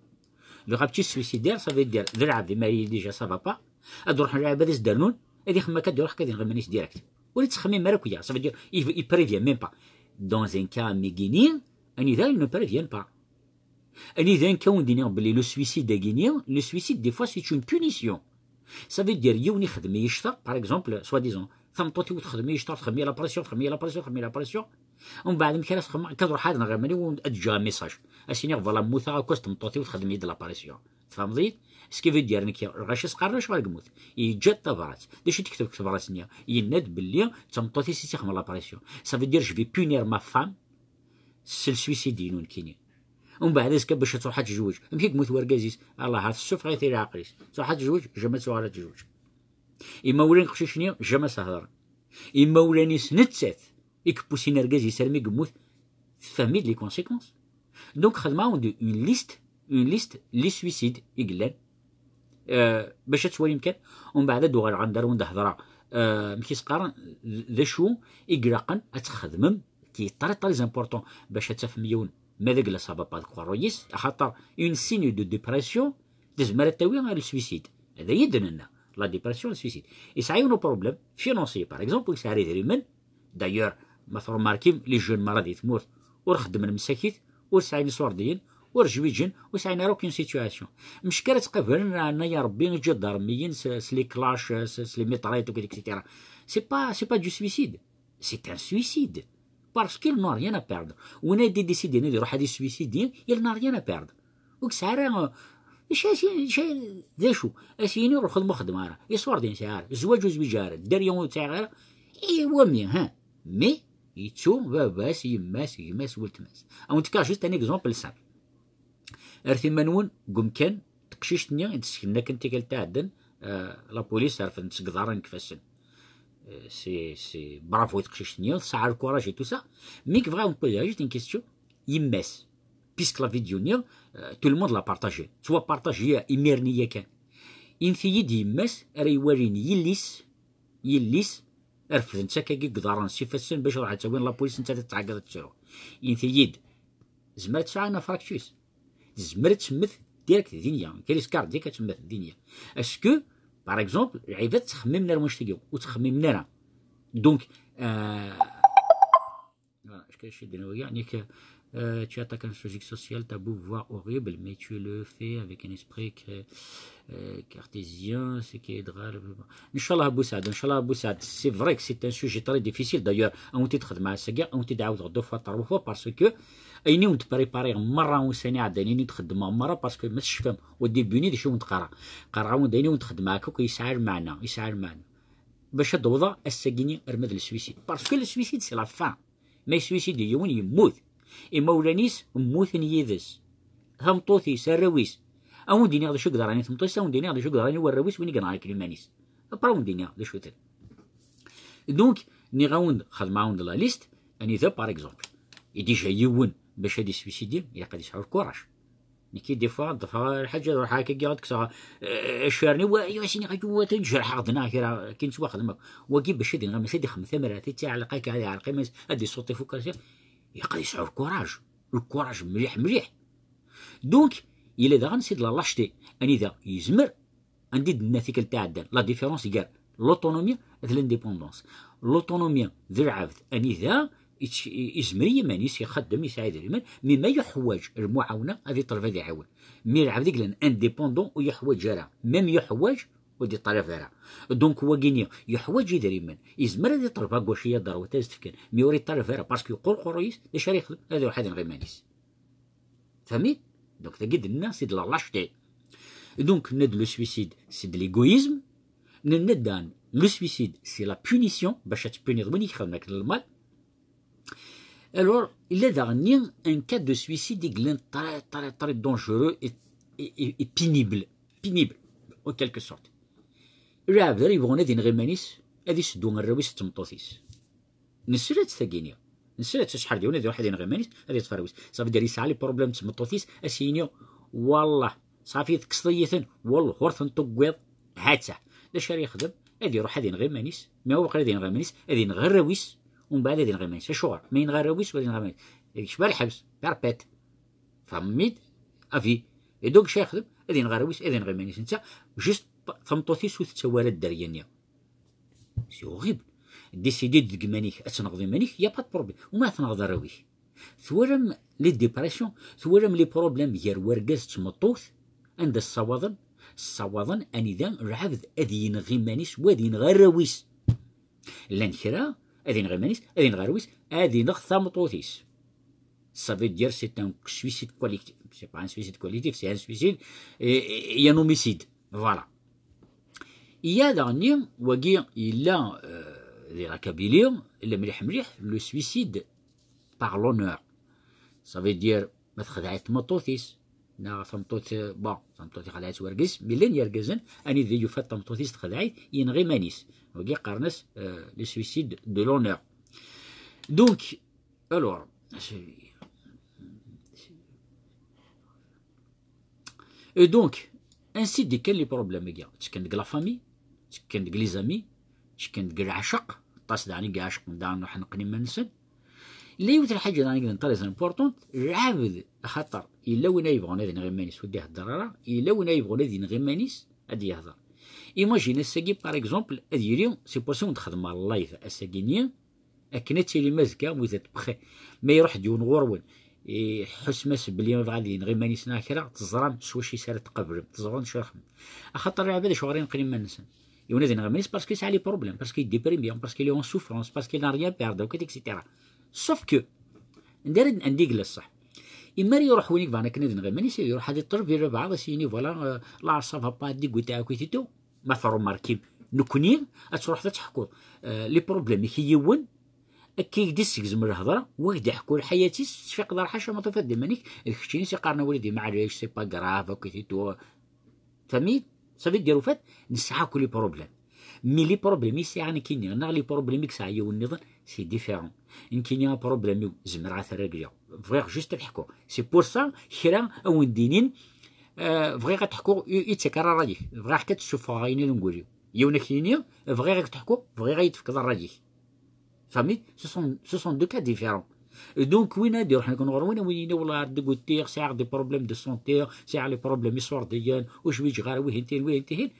Le raptus suicidaire, ça veut dire, d lɛebd, imi ara yili déjà ça va pas, ad ruḥen lɛibad ad s-d-rnun, ad ixemmem akka, ad iruḥ akka ad ineɣ iman-is direct. Ur yettxemmim ara akk-ya, ça veut dire, il, il prévient même pas. Dans un cas am wigini, anida, il ne prévient pas. Anida nekk a wen-d-iniɣ belli le suicide-agi-ni, le suicide, des fois, c'est une punition. Ça veut dire, yiwen ixdem-iyi ccter, par exemple, soi-disant, tameṭṭut-iw txdem-iyi ccter, txdem-iyi la pression, txdem-iyi la pression, txdem-iyi la pression. Umbeɛd, amek ara s-xedmeɣ? Akka ad ruḥeɣ ad neɣ iman-iw, ad ǧǧeɣ message. Ad s-iniɣ, voilà, mmuteɣ, à cause n tmeṭṭut-iw txdem-iyi-d la pression. Tfehmeḍ-iyi-d? Ce qui veut dire, nekk, lɣaci s-qqaren, acuɣer i yemmut? Yeǧǧa-d tabrat. D acu i d-tekteb deg tebrat-nni? Yenna-d belli d tameṭṭut-is i tt-ixdem la pression. Ça veut dire, je vais punir ma femme s le suicide-inu nekkini. Umbeɛd azekka bac ad truḥ ad tezweǧ. Amek i yemmut wergaz-is? Allah, ha tessufeɣ-it i leɛqel-is. Truḥ ad tezweǧ, jamais ad tuɣal ad tezweǧ. Imawlan n uqcic-nni, jamais ad s-hedren. Imawlan-is nettat i yeppusin argaz-is armi yemmut, tfehmem-iyi-d les conséquences. Donc, xedmeɣ-awen-d une liste, une liste, les suicides i yellan. Euh, bac ad twalim kan, umbeɛd ad d-uɣaleɣ anda ara wen-d-hedreɣ, euh, amek i s-qqaren, d acu i ilaqen ad txedmem, qui est très, très important, bac ad tafem yiwen Ma d agla, ça va pas deg uqerruy-is, axaṭer une signe de dépression tezmer ad tawi ar le suicide. D ayen i d-nenna, la dépression, le suicide. Yesɛa yiwen uproblème financier, par exemple, ur yesɛi ara idrimen. D'ailleurs, ma tṛumarkim, les jeunes merra di tmurt ur xeddmen msakit, ur sɛin iṣurdiyen, ur jwiǧen, ur sɛin ara aucune situation. Mecka ara ttqabalen, ɛna ya Ṛebbi, iǧadarmiyen s, s les clashs, s, s les mitraillettes, et cetera. C'est pas, c'est pas du suicide. C'est un suicide. Parce qu'il n'a rien à perdre. Win ay d-idécidin ad iruḥ ad issuicidi, il n'a rien à perdre. Ur yesɛi ara, eh, ica-, ica-, d acu? As-yini ur xeddmeɣ, ur xeddmeɣ ara. Iṣurdiyen ur sɛiɣ ara. Zzwaǧ ur zwiǧeɣ ara. Dderya ur sɛiɣ ara. Iwami, ha? Mais yettu baba-s, yemma-s, gma-s, weltma-s. Ad wen-d-fkeɣ juste un exemple simple. Rret iman-nwen deg umkan, teqcict-nni i d-sseknen akken tikkelt iɛeddan, eh, la police, rfden-tt seg iḍarren n ifassen. Eh, c'est, c'est bravo i teqcict-nni, tesɛa le courage et tout ça. Mais yebɣa ad wen-poser juste une question. Yemma-s, puisque la vidéo-nni, eh, tout le monde l'a partagée. Ttwapartaje imir-nni yakan. Init-iyi-d yemma-s ara iwalin yelli-s, yelli-s, rfden-tt akkagi deg iḍarren s ifassen bac ad ruḥen ad tt-awin la police, nettat ad tettɛeggiḍ ad tettru. Init-iyi-d, tezmer ad tesɛu un infarctus. Tezmer ad temmet direct dinya, crise cardiaque, ad temmet dinya. Est-ce que, par exemple, lɛibad ttxemmimen ar wanect-agi, ur ttxemmimen ara? Donc, euh, voilà, je suis désolé, يعني que, euh, tu attaques un sujet social tabou, voire horrible, mais tu le fais avec un esprit cré-, euh, cartésien, ce qui aidera le, Inchallah Abou Saad, Inchallah Abou Saad, c'est vrai que c'est un sujet très difficile. D'ailleurs, ad wen-t-id-xedmeɣ ass-agi, ad wen-t-id-ɛawdeɣ deux fois, trois fois, parce que ayen i wen-d-prépariɣ merra ussan iɛeddan, ayen i d-xeddmeɣ merra, parce que ma tecfam, au début-nni d acu i wen-d-qqareɣ. Qqareɣ-awen-d ayen i wen-d-xeddmeɣ akka, yesɛa lmeɛna, yesɛa lmeɛna. Bac ad d-awḍeɣ ass-agi-nni arma d le suicide. Parce que le suicide, c'est la fin. Ma yessuicide yiwen, yemmut. Imawlan-is mmuten yid-s. Tameṭṭut-is, arraw-is. Ad wen-d-iniɣ d acu i yeḍran i tmeṭṭut-is, ad wen-d-iniɣ d acu i yeḍran i warraw-is, win i yenɣa akk iman-is. Après ad wen-d-iniɣ d acu-ten. Donc, nniɣ-awen-d, xedmeɣ-awen-d la liste, anida, par exemple, i déjà yiwen bac ad issuicidi, ilaq ad yesɛu le courage. Nekki, des fois, ḍefreɣ lḥaǧa, ad ruḥeɣ akkagi ad kkseɣ, eh, accaren-iw, wa, wa, sini, wa, wa, jerḥeɣ-d neɣ kra, akken ttwaxdem akk. Wagi bac ad yenɣ iman-is, ad ixdem tamrart, ad iɛelleq akka, ad iɛelleq iman-is, ad isuṭṭi f ukersi. Ilaq ad yesɛu le courage. Le courage mliḥ, mliḥ. Donc, yella daɣen c'est de la lâcheté. Anida yezmer, anda i d-nenna tikkelt iɛeddan, la différence gar l'autonomie d l'indépendance. L'autonomie d lɛebd, anida yetc-, i-, izmer i yiman-is, ixeddem, yesɛa idrimen, mais ma yuḥwaǧ lmuɛawna, ad iṭleb ad iɛawen. Mais lɛebd i yellan indépendant ur yuḥwaǧ ara, même yuḥwaǧ ur d-iṭalab ara. Donc wagini yuḥwaǧ idrimen, izmer ad iṭleb à gauche et à droite ad s-t-fken, mais ur iṭalab ara, parce que yeqqur uqerruy-is, d acu ara yexdem? Ad iruḥ ad ineɣ iman-is. Tfehmit? Donc, tagi d-nenna, c'est de la lâcheté. Donc, nenna-d le suicide, c'est de l'égoïsme. Nenna-d daɣen, le suicide, c'est la punition, bac ad tpuniḍ win i k-ixedmen akken lmal. Alors, il y a daɣen un cas de suicide i yellan très, très, très dangereux et, et, et, et pénible. Pénible, en quelque sorte. Lɛebd ara yebɣun ad ineɣ iman-is, ad iseddu arraw-is d tmeṭṭut-is. Nesla-tt tagini. Nesla-tt acḥal d yiwen ad iruḥ ad ineɣ iman-is, ad yeṭṭef arraw-is. Ça veut dire yesɛa les problèmes d tmeṭṭut-is, ad s-yini, wallah, ṣafi tekkseḍ-iyi-ten, wallah ur ten-tewwiḍ, ha-tt-a. D acu ara yexdem? Ad iruḥ ad ineɣ iman-is, mais waqil ad ineɣ iman-is, ad ineɣ arraw-is, umbeɛd ad ineɣ iman-is. Acuɣer? Ma yenɣa arraw-is, wala yenɣa iman-is, yekcem ar lḥebs, perpète. Tfehmem-id? À vie. Et donc, acu ara yexdem? Ad ineɣ arraw-is, ad ineɣ iman-is. Netta, juste, tameṭṭut-is ur tettawi ara dderya-nni. C'est horrible. Décider deg iman-ik, ad tenɣeḍ iman-ik, y a pas de problème. Uma tenɣeḍ arraw-ik. Twalam les dépressions, twalam les problèmes gar wergaz d tmeṭṭut, anda ssawaḍen? Ssawaḍen anida lɛebd ad yenɣ iman-is, wa ad yenɣ arraw-is. Llan kra, ad yenɣ iman-is, ad yenɣ arraw-is, ad yenɣ tameṭṭut-is. Ça veut dire c'est un suicide collectif. C'est pas un suicide collectif, c'est un suicide et, et, et un homicide. Voilà. Il y a daɣen, wagi yella, euh, di la Kabylie, yella mliḥ mliḥ, le suicide par l'honneur. Ça veut dire, ma texdeɛ-it tmeṭṭut-is, neɣ tameṭṭut, euh, bon, tameṭṭut ixdeɛ-itt wergaz, mais llan yergazen, anida yufa tameṭṭut-is texdeɛ-it, yenɣa iman-is. Wagi qqaren-as, euh, le suicide de l'honneur. Donc, alors, c'est, et donc, ainsi d-kkan les problèmes-agi. Ttekkan deg la famille, ttekkan deg les amis, ttekkan deg lɛecq, aṭas daɣen i iɛecqen daɣen ḥeqen iman-nsen. Yella yiwet n lḥaǧa daɣen i yellan très importante, lɛebd, axaṭer yella win ay yebɣun ad ineɣ iman-is ur d-ihedder ara, yella win ay yebɣun ad ineɣ iman-is ad d-yehder. Imagine ass-agi, par exemple, ad yili, c'est pour ça wen-d-xedmeɣ live ass-agi-nni, akken ad tilim azekka, vous êtes prêts. Ma iruḥ-d yiwen ɣur-wen, iḥussem-as belli yebɣa ad ineɣ iman-is neɣ kra, teẓram s wacu i s ara tqablem, teẓram d acu ara txedmem. Axaṭer lɛibad acuɣer i neqqen iman-nsen? Yiwen ad ineɣ iman-is parce que yesɛa les problèmes, parce qu'il est déprimé, parce qu'il est en souffrance, parce qu'il n'a rien perdu, et cetera. Sauf que, anda ara d-, anda i yella ṣṣeḥ? Imar iruḥ win i yebɣan akken ad ineɣ iman-is, iruḥ ad iṭṭelb i lbeɛḍ, ad s-yini, voilà, euh, là, ça va pas, dégoûté, et tout. Ma tṛumarkim, nekkni, ad truḥeḍ ad teḥkuḍ, euh, les problèmes-ik i yiwen, akka i k-d-issegzem lhedra, wa k-d-iḥku lḥayat-is, tesfiqeḍ ar ḥaca ma tufiḍ-d iman-ik, d keččini s-iqqaren a wladi, maɛlic, c'est pas grave, et tout. Tfehmit? Ça veut dire, au fait, nesɛa akk les problèmes. Mais les problèmes i sɛiɣ nekkini, neɣ les problèmes i yesɛa yiwen nniḍen, c'est différent. Nekkini, un problème-iw, zemreɣ ad t-rregleɣ. Bɣiɣ juste ad ḥkuɣ. C'est pour ça, kra a wen-d-inin, euh, bɣiɣ ad ḥkuɣ, i, i d-tekker ṛṛay-ik. Bɣiɣ kan ad d-ssufɣeɣ ayen i d ngul-iw. Yiwen ad k-yini, bɣiɣ ad k-d-ḥkuɣ, bɣiɣ ad yi-d-tefkeḍ ṛṛay-ik. Tfehmit? Ce sont, ce sont deux cas différents. Et donc, win ad iruḥen akken ɣur-wen, win yini, "Wallah, ar d-gutiɣ, sɛiɣ des problèmes de santé, sɛiɣ les problèmes iṣurdiyen, ur zwiǧeɣ ara, wihin tihin, wihin tihin."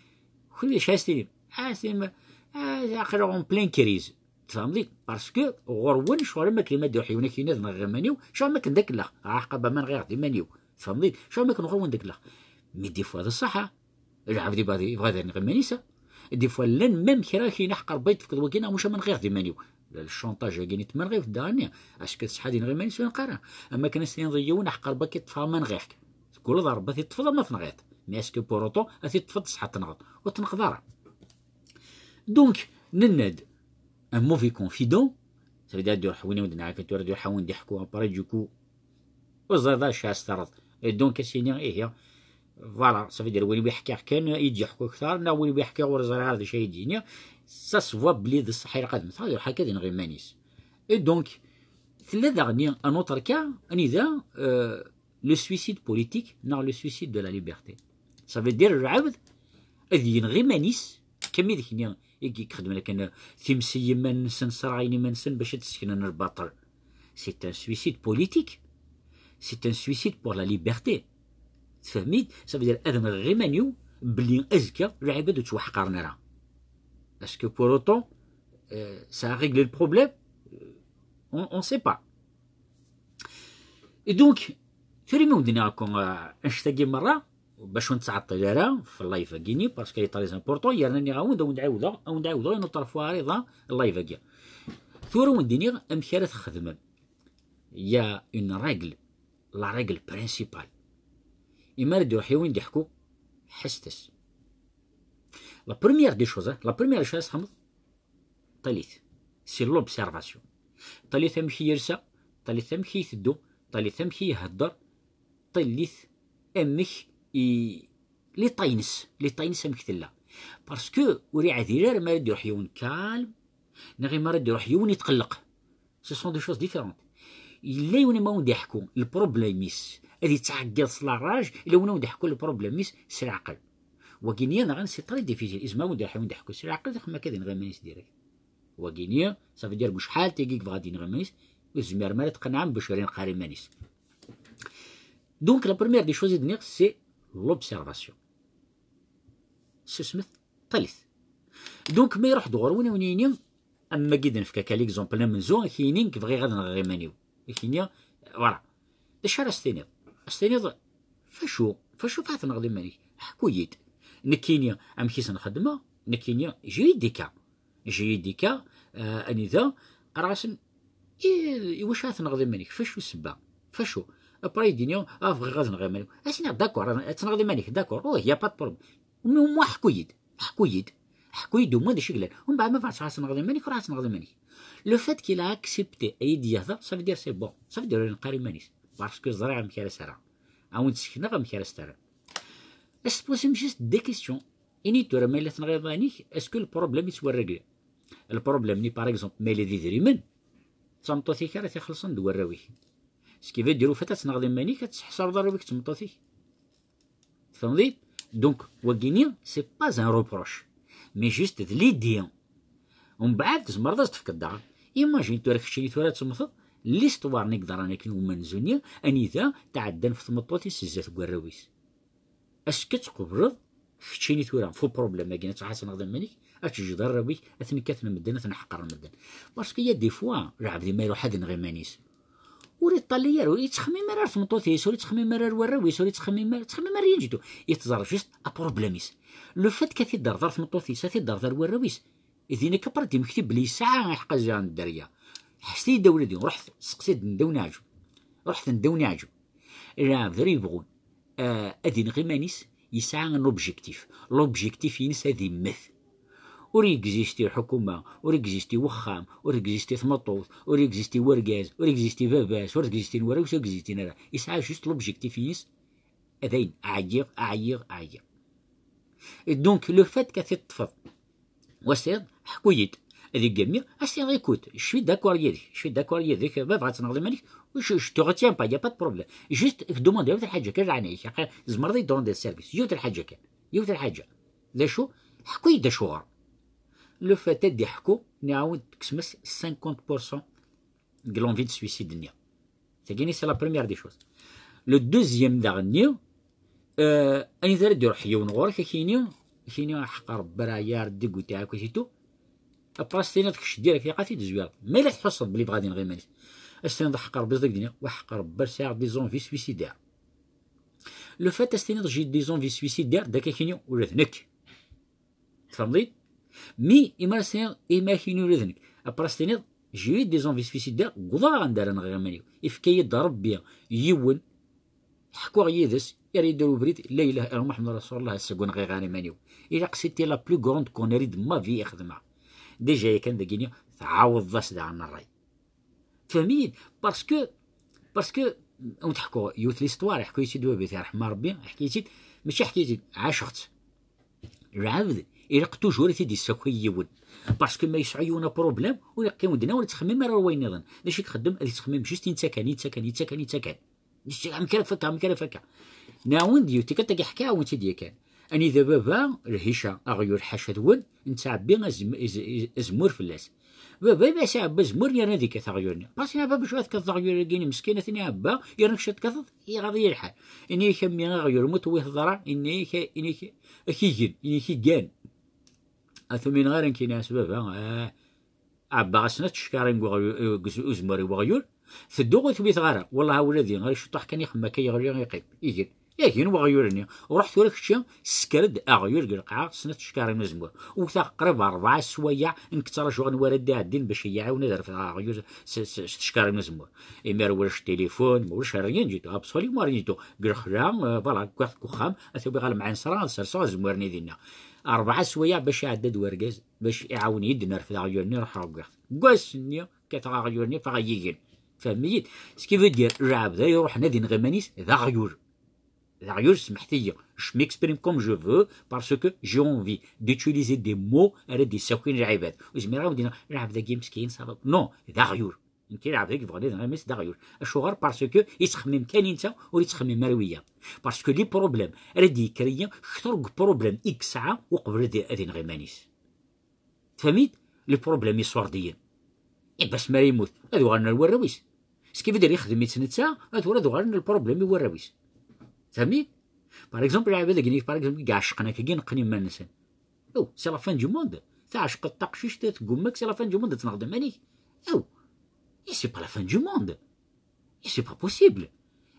Kenwi d acu as-tinim? As-tinim, ah, aql-aɣ en pleine crise. Tfehmeḍ-it? Parce que ɣur-wen, ccɣel am akken ma d-iruḥ yiwen akken ad nɣeɣ iman-iw, ccɣel am akken d akellax. Ah, aqaba ma nɣiɣ d iman-iw. Tfehmeḍ-it? Ccɣel am akken ɣur-wen d akellax. Mais des fois, d ṣṣeḥ, ah. Lɛebd ibɣa, ibɣa ad ineɣ iman-is, ah. Des fois, llan même kra akken aḥeqq Rebbi i d-tefkeḍ wagi, neɣ muca ma nɣiɣ d iman-iw. Le chantage-agi n tmenɣiwt daɣen, est-ce que tesɛa ad ineɣ iman-is ur neqq ara? Am akken as-tiniḍ i yiwen, aḥeqq Rebbi akka i ṭṭfeɣ ma nɣiɣ-k. Teggulleḍ ar Rebbi ad t-teṭṭfeḍ ama tenɣiḍ. Mais est-ce que pour autant ad t-teṭṭfeḍ d ṣṣeḥ ad tenɣeḍ? Ur t-tenqeḍ ara. Donc, nenna-d, un mauvais confident, ça veut dire ad iruḥ win i wen-d-nɛakken tura, ad iruḥ a wen-d-iḥku, après du coup, ur ẓriɣ d acu ara s-terreḍ. Et donc, ad s-iniɣ, ihi, voilà, ça veut dire win i wen-ḥkiɣ kan, i d-yeḥku akter, neɣ win i wen-ḥkiɣ ur ẓriɣ ara d acu ay d-yenni, ça se voit belli d ṣṣeḥ ilaq ad mmteɣ, ad iruḥ akka ad ineɣ iman-is. Et donc, tella daɣen un autre cas, anida, euh, le suicide politique, neɣ le suicide de la liberté. Ça veut dire lɛebd ad yenɣ iman-is, kami d kni i ixedmen akken timsi iman-nsen, sraɣin iman-nsen bac ad d-seknen lbaṭel. C'est un suicide politique. C'est un suicide pour la liberté. Tfehmit? Ça veut dire ad nɣeɣ iman-iw belli azekka lɛibad ur ttwaḥqaren ara. Est-ce que pour autant, euh, ça a réglé le problème? Euh, on ne sait pas. Et donc, tura mi wen-d-nniɣ akk, euh, annect-agi merra, bac ur nettɛeṭṭil ara f live-agi-nni, parce que est très important, yerna nniɣ-awen-d, ad wen-d-ɛiwdeɣ, ad wen-d-ɛiwdeɣ une autre fois, iḍ-a, live-agi. Tura wen-d-iniɣ amek ara txedmem. Il y a une règle, la règle principale. Imi ara d-iruḥ yiwen d-iḥku, ḥesset-as. La première des choses, hein, la première des choses, ṭilit. C'est l'observation. Ṭilit amek i yersa, ṭilit amek i iteddu, ṭilit amek i ihedder, ṭilit amek i, l'état-ines, l'état-ines amek tella. Parce que ur iɛdil ara mi ara d-iruḥ yiwen calme, neɣ imi ara d-iruḥ yiwen itqelleq. Ce sont des choses différentes. Yella yiwen ma wen-d-iḥku le problème-is, ad yettɛeggiḍ s la rage, yella win ma wen-d-iḥku le problème-is s leɛqel. Wagi-nni daɣen c'est très difficile. Izmer win d-iḥku, win d-iḥku s leɛqel, txemmem akka ad ineɣ iman-is direct. Wagi-nni, ça veut dire deg ucḥal tigi yebɣa ad ineɣ iman-is, ur tezmirem ara tqenɛem bac ur ineɣ ara iman-is. Donc, la première des choses i d-nniɣ, c'est l'observation. Susmet, ṭilit. Donc, ma iruḥ-d ɣur-wen, a wen-yini, am wagi d-nefka akka l'exemple amenzu, ak-yini nekk bɣiɣ ad nɣeɣ iman-iw. Ak-yini, voilà. D acu ara s-tiniḍ? Ad s-tiniḍ, facu, facu fa tenɣeḍ iman-ik? Ḥku-yi-d. Nekkini, amek i sen-xedmeɣ? Nekkini, j'ai eu des cas. J'ai eu des cas, euh, anida, qqareɣ-asen, i, i wacu ara tenɣeḍ iman-ik? Facu ssebba? Facu? Après, i d-ini, ah, bɣiɣ ad nɣeɣ iman-iw. Ad s-iniɣ, d'accord, ad tenɣeḍ iman-ik, d'accord. Oh, y a pas de problème. Mais au moins, ḥku-yi-d. Ḥku-yi-d. Ḥku-yi-d au moins d acu yellan. Umbeɛd ma bɣiɣ ad tenɣeḍ iman-ik, ruḥ ad tenɣeḍ iman-ik. Le fait qu'il a accepté ad yi-d-yehder, ça veut dire c'est bon. Ça veut dire ur ineɣ ara iman-is. Parce que ẓriɣ amek ara s-rreɣ. A wen-d-sekneɣ amek ara s-terrem. Ad s-tposem juste des questions. Ini-d tura ma yella tenɣiḍ iman-ik, est-ce que le problème yettwarregle? Le problème-nni, par exemple, ma yella d idrimen, d tameṭṭut-ik ara t-ixellṣen d warraw-ik. Ce qui veut dire, au fait, ad tenɣeḍ iman-ik, ad tesseḥsabeḍ arraw-ik d tmeṭṭut-ik. Tfehmeḍ-iyi? Donc, wagi-nni, c'est pas un reproche, mais juste de l'idée. Umbeɛd, tzemreḍ ad s-tefkeḍ daɣen. Imagine, tura keččini tura ad temmteḍ, L'histoire-nni i yeḍran akken umenzu-nni, anida tɛeddan f tmeṭṭut-is zdat n warraw-is. Est-ce que tqebleḍ keččini tura f uproblème-agi ad tɛasneɣ d aman-ik, ad teǧǧeḍ arraw-ik ad ten-kkaten medden, ad ten-ḥeqren medden? Parce que y a des fois lɛebd ma iruḥ ad ineɣ iman-is, ur iṭṭalli ara, ur yettxemmim ara ar tmeṭṭut-is, ur yettxemmim ara ar warraw-is, ur yettxemmim ara, yettxemmim ara rien du tout. Yettẓar juste aproblème-is. Le fait qu'ad t-id-terreḍ ar tmeṭṭut-is, ad t-id-terreḍ ar warraw-is, din akka après d-yemmekti belli yesɛa iḥqazi n dderya. Ḥesset-iyi-d a wladi, ruḥet seqsi-d n ddaw n aɛjub. Ruḥet n ddaw n aɛjub. Lɛebd ara yebɣun, ah, ad ineɣ iman-is, yesɛa un objectif. L'objectif-ines ad immet. Ur yexisti lḥukuma, ur yexisti wexxam, ur yexisti tmeṭṭut, ur yexisti wergaz, ur yexisti baba-s, ur existin warraw-is, ur existin ara. Yesɛa juste l'objectif-ines, dayen, ɛyiɣ, ɛyiɣ, ɛyiɣ. Et donc, le fait qu'ad t-teṭṭfeḍ, wa s-tiniḍ, ḥku-yi-d. Ad igammi, ad s-tiniḍ, écoute, je suis d'accord yid-k, je suis d'accord yid-k, ma bɣa ad tenɣeḍ iman-ik, je, je te retiens pas, y a pas de problème. Juste, ad k-demande yiwet lḥaǧa kan, leɛnaya-k, aql-, tzemreḍ ad yi-d-rendiḍ service, yiwet lḥaǧa kan, yiwet lḥaǧa. D acu? Ḥku-yi-d acuɣer. Le fait ad d-iḥku, nniɣ-awen, tekksem-as cinquante pour cent deg l'envie de suicide-nni. Tagini, c'est la première des choses. Le deuxième daɣenni, euh, anida ara d-iruḥ yiwen ɣur-k, akini, akini, ḥeqq Rebbi ara yar dégoûté akk et tout. Après, s-tiniḍ kečč direct, ilaq ad t-id-tezwireḍ. Ma yella tḥusseḍ belli bɣa ad ineɣ iman-is, ad s-tiniḍ, ḥeqq Rebbi, ad ak-d-iniɣ, wa ḥeqq Rebbi, sɛiɣ des envies suicidaires. Le fait ad s-tiniḍ, j'ai des envies suicidaires, dak akini, ula d nekk. Tfehmeḍ-iyi? Mi, imi ara s-tiniḍ, imi akini ula d nekk. Après s-tiniḍ, j'ai eu des envies suicidaires, wwḍeɣ anda ara nɣiɣ iman-iw. Ifka-yi-d Rebbi yiwen, ḥkuɣ yid-s, yerra-yi-d ar ubrid, la ilaha illa Muḥemmed Rasulullah, ass-agi ur nɣiɣ ara iman-iw. Ilaq, c'était la plus grande connerie de ma vie i xedmeɣ. Déjà yakan dagini, tɛawdeḍ-as daɣen ṛṛay. Tfehmem-iyi-d? Parce que, parce que, ad wen-d-ḥkuɣ yiwet l'histoire, iḥku-yi-tt-id baba-s, yerḥem Rebbi, iḥki-yi-tt-id, mačči iḥki-yi-tt-id, ɛaceɣ-tt. Lɛebd, ilaq toujours ad t-id-yessaki yiwen. Parce que ma yesɛa yiwen aproblème, ur iqqim d-nna, ur yettxemmim ara ar wayen nniḍen. D acu i ixeddem? Ad yettxemmim juste i netta kan, i netta kan, i netta kan, i netta kan. Amek ara fakkeɣ, amek ara fakkeɣ? Nɛawen-d yiwet tikkelt, ad ḥkiɣ-awen-tt-id yakan. Anida baba, lhica, aɣyul ḥaca-twen, nettɛebbi azm-, iz-, iz-, azemmur fell-as. Baba, ma yesɛa azemmur, yerna ad yekkat aɣyul-nni. Parce que baba, acu ad tekkateḍ aɣyul-agi-nni meskin, ad t-iɛebba, yerna kečč ad tekkateḍ, iɣaḍ-iyi lḥal. Ini-ak a mmi aɣyul, mu tewwiḍ ḍra, ini-ak, ini-ak, ak-igen, ini-ak igan. Ad tumineɣ ara nekk, ini-as baba, ah, ɛebbaɣ-as snat tcekkarin deg uɣyu-, deg uz-, uzemmur i weɣyul, tedduɣ ur t-witeɣ ara. Wellah a wladi, ɣer ciṭuḥ kan ixemma akka yeɣli iqqim. Igen. Igen weɣyul-nni. Ruḥ tura kečči, ssker-d aɣyul deg lqaɛa, snat tcekkarin n uzemmur. Wteɣ qrib rebɛa sswayeɛ, nekk ttṛajuɣ anwa ara d-iɛeddin bac iyi-iɛiwen ad refdeɣ aɣyul s, s, s tcekkarin n uzemmur. Imi ar ulac tilifun, ma ulac rien du tout, absolument rien du tout. Deg lexla, euh, voilà, wwiɣ-t deg uxxam, ad t-awiɣ ɣer lemɛinsra, ad serseɣ azemmur-nni dinna. Rebɛa sswayeɛ bac iɛedda-d wergaz, bac iɛawen-iyi-d nerfed aɣyul-nni, ruḥeɣ wwiɣ-t. Deg wass-nni, kkateɣ aɣyul-nni, ffɣeɣ yigin. Tfehmem-iyi-d? Ce qui veut dire, lɛebd ay iruḥen ad ineɣ iman-is, d aɣyul. D aɣyul, smeḥt-iyi. Je m'exprime comme je veux, parce que j'ai envie d'utiliser des mots ara d-issakin lɛibad. Ur zmireɣ ad wen-d-iniɣ, lɛebd-agi meskin, ça va. Non, d aɣyul. Nekk lɛebd-agi bɣan ad ineɣ iman-is d aɣyul. Acuɣer? Parce que yettxemmim kan i netta, ur yettxemmim ara wiyaḍ. Parce que les problèmes ara d-yekker-iyi, kter deg problème i yesɛa uqbel ad, ad ineɣ iman-is. Tfehmem-iyi-d? Le problème iṣurdiyen. Eh, bas mi ara yemmut, ad uɣalen ar warraw-is. Ce qui veut dire, ixdem-itt netta, ad tura ad uɣalen le problème i warraw-is. Tfehmem-iyi-d? Par exemple, lɛibad-agi, par exemple, i iɛecqen akkagi, neqqen iman-nsen. Oh, c'est la fin du monde. Taɛecqeḍ taqcict, teggumma-k, c'est la fin du monde, ad tenɣeḍ iman-ik. Oh, et c'est pas la fin du monde. Et c'est pas possible.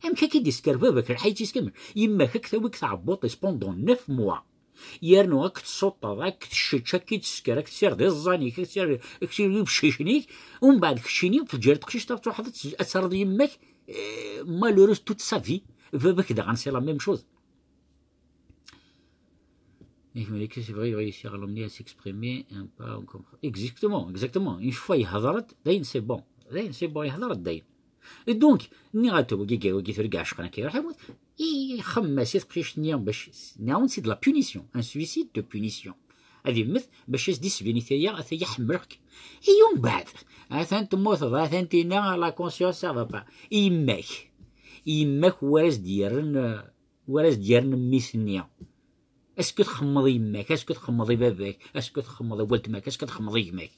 Amek akka i d-isker baba-k, lḥayet-is kamel? Yemma-k ad k-tawi deg tɛebbuḍt-is pendant neuf mois. Yernu ad k-tsuṭṭeḍ, ad k-tcečč, ad k-id-tesker, ad k-tessired iẓẓan-ik, ad k-tessired, ad k-tessired ibeccicen-ik, umbeɛd keččini, teǧǧiḍ teqcict ad truḥeḍ ad tt-, ad terreḍ yemma-k, euh, malheureuse toute sa vie. Baba-k daɣen, c'est la même chose. C'est vrai, il réussit à l'emmener à s'exprimer, hein, pas encore. Exactement, exactement. Une fois yehder-d, dayen c'est bon. Dayen c'est bon, yehder-d dayen. Et donc, nniɣ-as wagi, wagi tura i iɛecqen akka iruḥ yemmut, ixemmem-as i teqcict-nni bac, nniɣ-awen c'est de la punition, un suicide de punition. Ad yemmet bac ad s-d-isbini taya, ataya ḥemmleɣ-k. I umbeɛd, atan temmuteḍ, atan tinna la conscience ça va pas. I yemma-k, i yemma-k war as-d-yerren, euh, war as-d-yerren mmi-s-nni. Est-ce que txemmeḍ i yemma-k? Est-ce que txemmeḍ i baba-k? Est-ce que txemmeḍ i weltma-k? Est-ce que txemmeḍ i gma-k?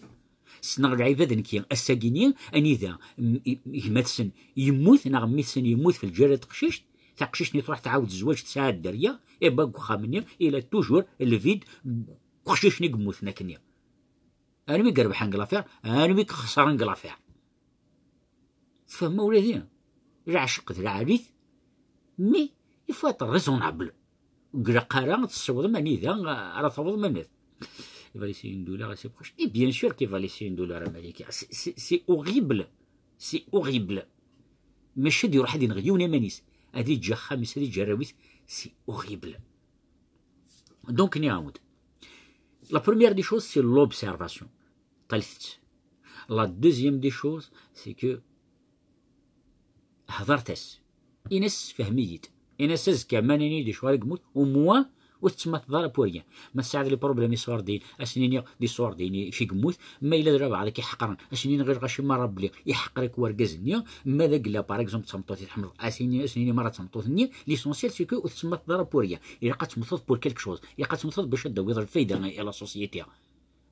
Ssneɣ lɛibad nekki, ass-agi-nni, anida m-, i-, gma-tsen yemmut, neɣ mmi-tsen yemmut f lǧal n teqcict, taqcict-nni truḥ tɛawed zzwaǧ, tesɛa dderya, iba deg uxxam-nni, il a toujours le vide deg uqcic-nni yemmuten akkenni. Armi i irebḥen deg l'affaire, armi i ixesren deg l'affaire. Tfehmem a wladi? Lɛecq d lɛalit, mais il faut être raisonnable. Ur ilaq ara ad tessiwḍem anida ara tawḍem anida. Il va laisser une douleur à ses proches. Et bien sûr qu'il va laisser une douleur à Malika. C'est, c'est, c'est horrible. C'est horrible. Mačči ad iruḥ ad ineɣ yiwen iman-is. Ad iǧǧ axxam-is, ad iǧǧ arraw-is. C'est horrible. Donc, nniɣ-awen-d. La première des choses, c'est l'observation. Ṭṭalet-tt. La deuxième des choses, c'est que hedret-as. Ini-as sefhem-iyi-d. Ini-as azekka ma nini-d acu ara yemmut, au moins ur tettemmateḍ ara pour rien. Ma tesɛiḍ les problèmes iṣurdiyen, ad sen-iniɣ d iṣurdiyen i yemmut, ma yella d rabaɛḍ i k-iḥeqren, ad sen-iniɣ ɣileɣ acimi merra belli iḥeqer-ik wergaz-nni, ma d agla, par exemple, d tameṭṭut i tḥemmleḍ, ad sen-, ad sen-ini merra d tameṭṭut-nni, l'essentiel c'est que ur tettemmateḍ ara pour rien. Ilaq ad temmteḍ pour quelque chose, ilaq ad temmteḍ bac ad d-tawiḍ lfayda i la société.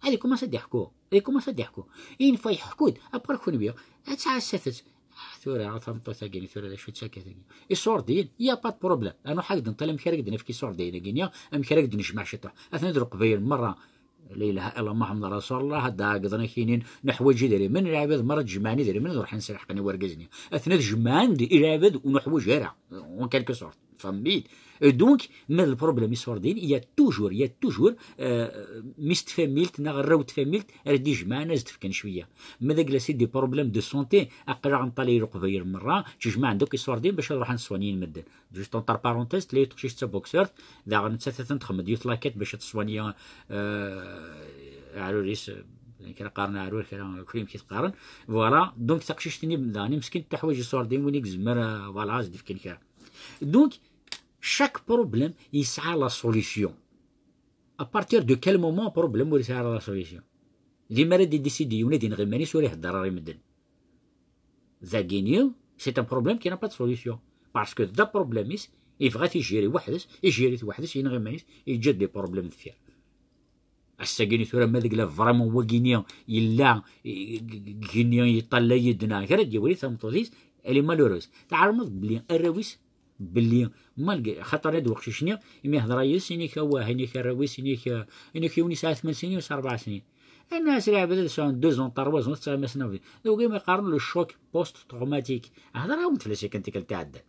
Ad ikumas ad d-iḥku, ad ikumas ad d-iḥku. Une fois yeḥku-d, après kenwi, ad tɛassat-tt. Ah, tura, tameṭṭut-agi, tura d acu d takkat-agi? Iṣurdiyen, il y a pas de problème. Ad nruḥ ad d-nṭal amek ara k-d-nefk iṣurdiyen-agi-nni, amek ara k-d-nejmeɛ ciṭuḥ. Atan ad Leqbayel merra, la ilaha illallah Muḥemmed Rasulullah, ad d-ɛeggḍen ak-inin, neḥwaǧ idrimen, lɛibad merra ad jemɛen idrimen, ad ruḥen s lḥeqq-nni n wergaz-nni. Aten ad jemɛen d lɛibad ur neḥwaǧ ara, en quelque sorte. Tfehmem-iyi-d? Et donc, ma d lproblème iṣurdiyen, il y a toujours, il y a toujours, euh, mmi-s n tfamilt neɣ arraw n tfamilt ara d-ijemɛen, ad s-d-fken cwiya. Ma d agla c'est des problèmes de santé, aql-aɣ neṭṭalay Leqbayel merra, ttejmaɛen-d akk iṣurdiyen bac ad ruḥen ad soignin medden. Juste entre parenthèses, tella yiwet teqcict d taboxeurt, daɣen nettat atan txeddem-d yiwet la quête bac ad tessoigni, euh, aɛrur-is, euh, kra qqaren aɛrur, kra kul amek i t-qqaren. Voilà, donc taqcict-nni daɣen i meskin teḥwaǧ iṣurdiyen, win i yezmer, euh, voilà, ad s-d-fken kra. Donc, chaque problème yesɛa la solution. À partir de quel moment problème ur yesɛi ara la solution? Dima ara d-idisidi yiwen ad ineɣ iman-is ur ihedder ara i medden. Dagini, c'est un problème qui n'a pas de solution. Parce que d problème-is, yebɣa-t ijiri weḥd-s, ijiri-t weḥd-s, ineɣ iman-is, yeǧǧa-d des problèmes deffir. Ass-agi-ni tura ma deg la vraiment wagini yella, i-, i-, i-, gini yeṭṭalay-d neɣ kra d-yawri tameṭṭut-is, elle est malheureuse. Tɛelmeḍ belli arraw-is, belli malgré, xaṭer ad weqcic-nni, imi hḍra yis, inik awah, inik arraw-is, inik, inik yiwen yesɛa tmen snin, yiwen yesɛa rebɛa snin. Anna-as lɛebd ad sɛun deux ans, trois ans, tesɛa masen abrid. D wagi mi qqaren le choc post-traumatique. Hḍer-awent fell-as yakan tikkelt iɛeddan.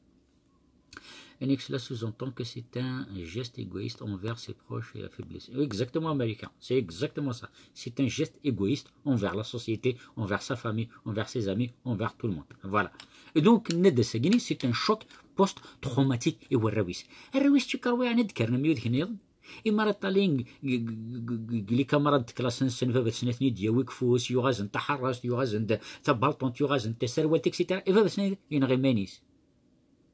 Inik cela sous-entend que c'est un geste égoïste envers ses proches et affaiblissant. Exactement, Américain. C'est exactement ça. C'est un geste égoïste envers la société, envers sa famille, envers ses amis, envers tout le monde. Voilà. Et donc, nna-d ass-agi-ni, c'est un choc post-traumatique i warraw-is. Arraw-is ttikarwiɛen ad d-kkren am yudek nniḍen. Imi ara ṭṭalin g-, g-, g-, g-, g-, les camarades de classe-nsen, baba-tsen ad ten-id-yawi deg ufus, yuɣ-asen taḥerrast, yuɣ-asen-d tabalṭunt, yuɣ-asen-d taserwalt, et cetera. I baba-tsen yenɣa iman-is.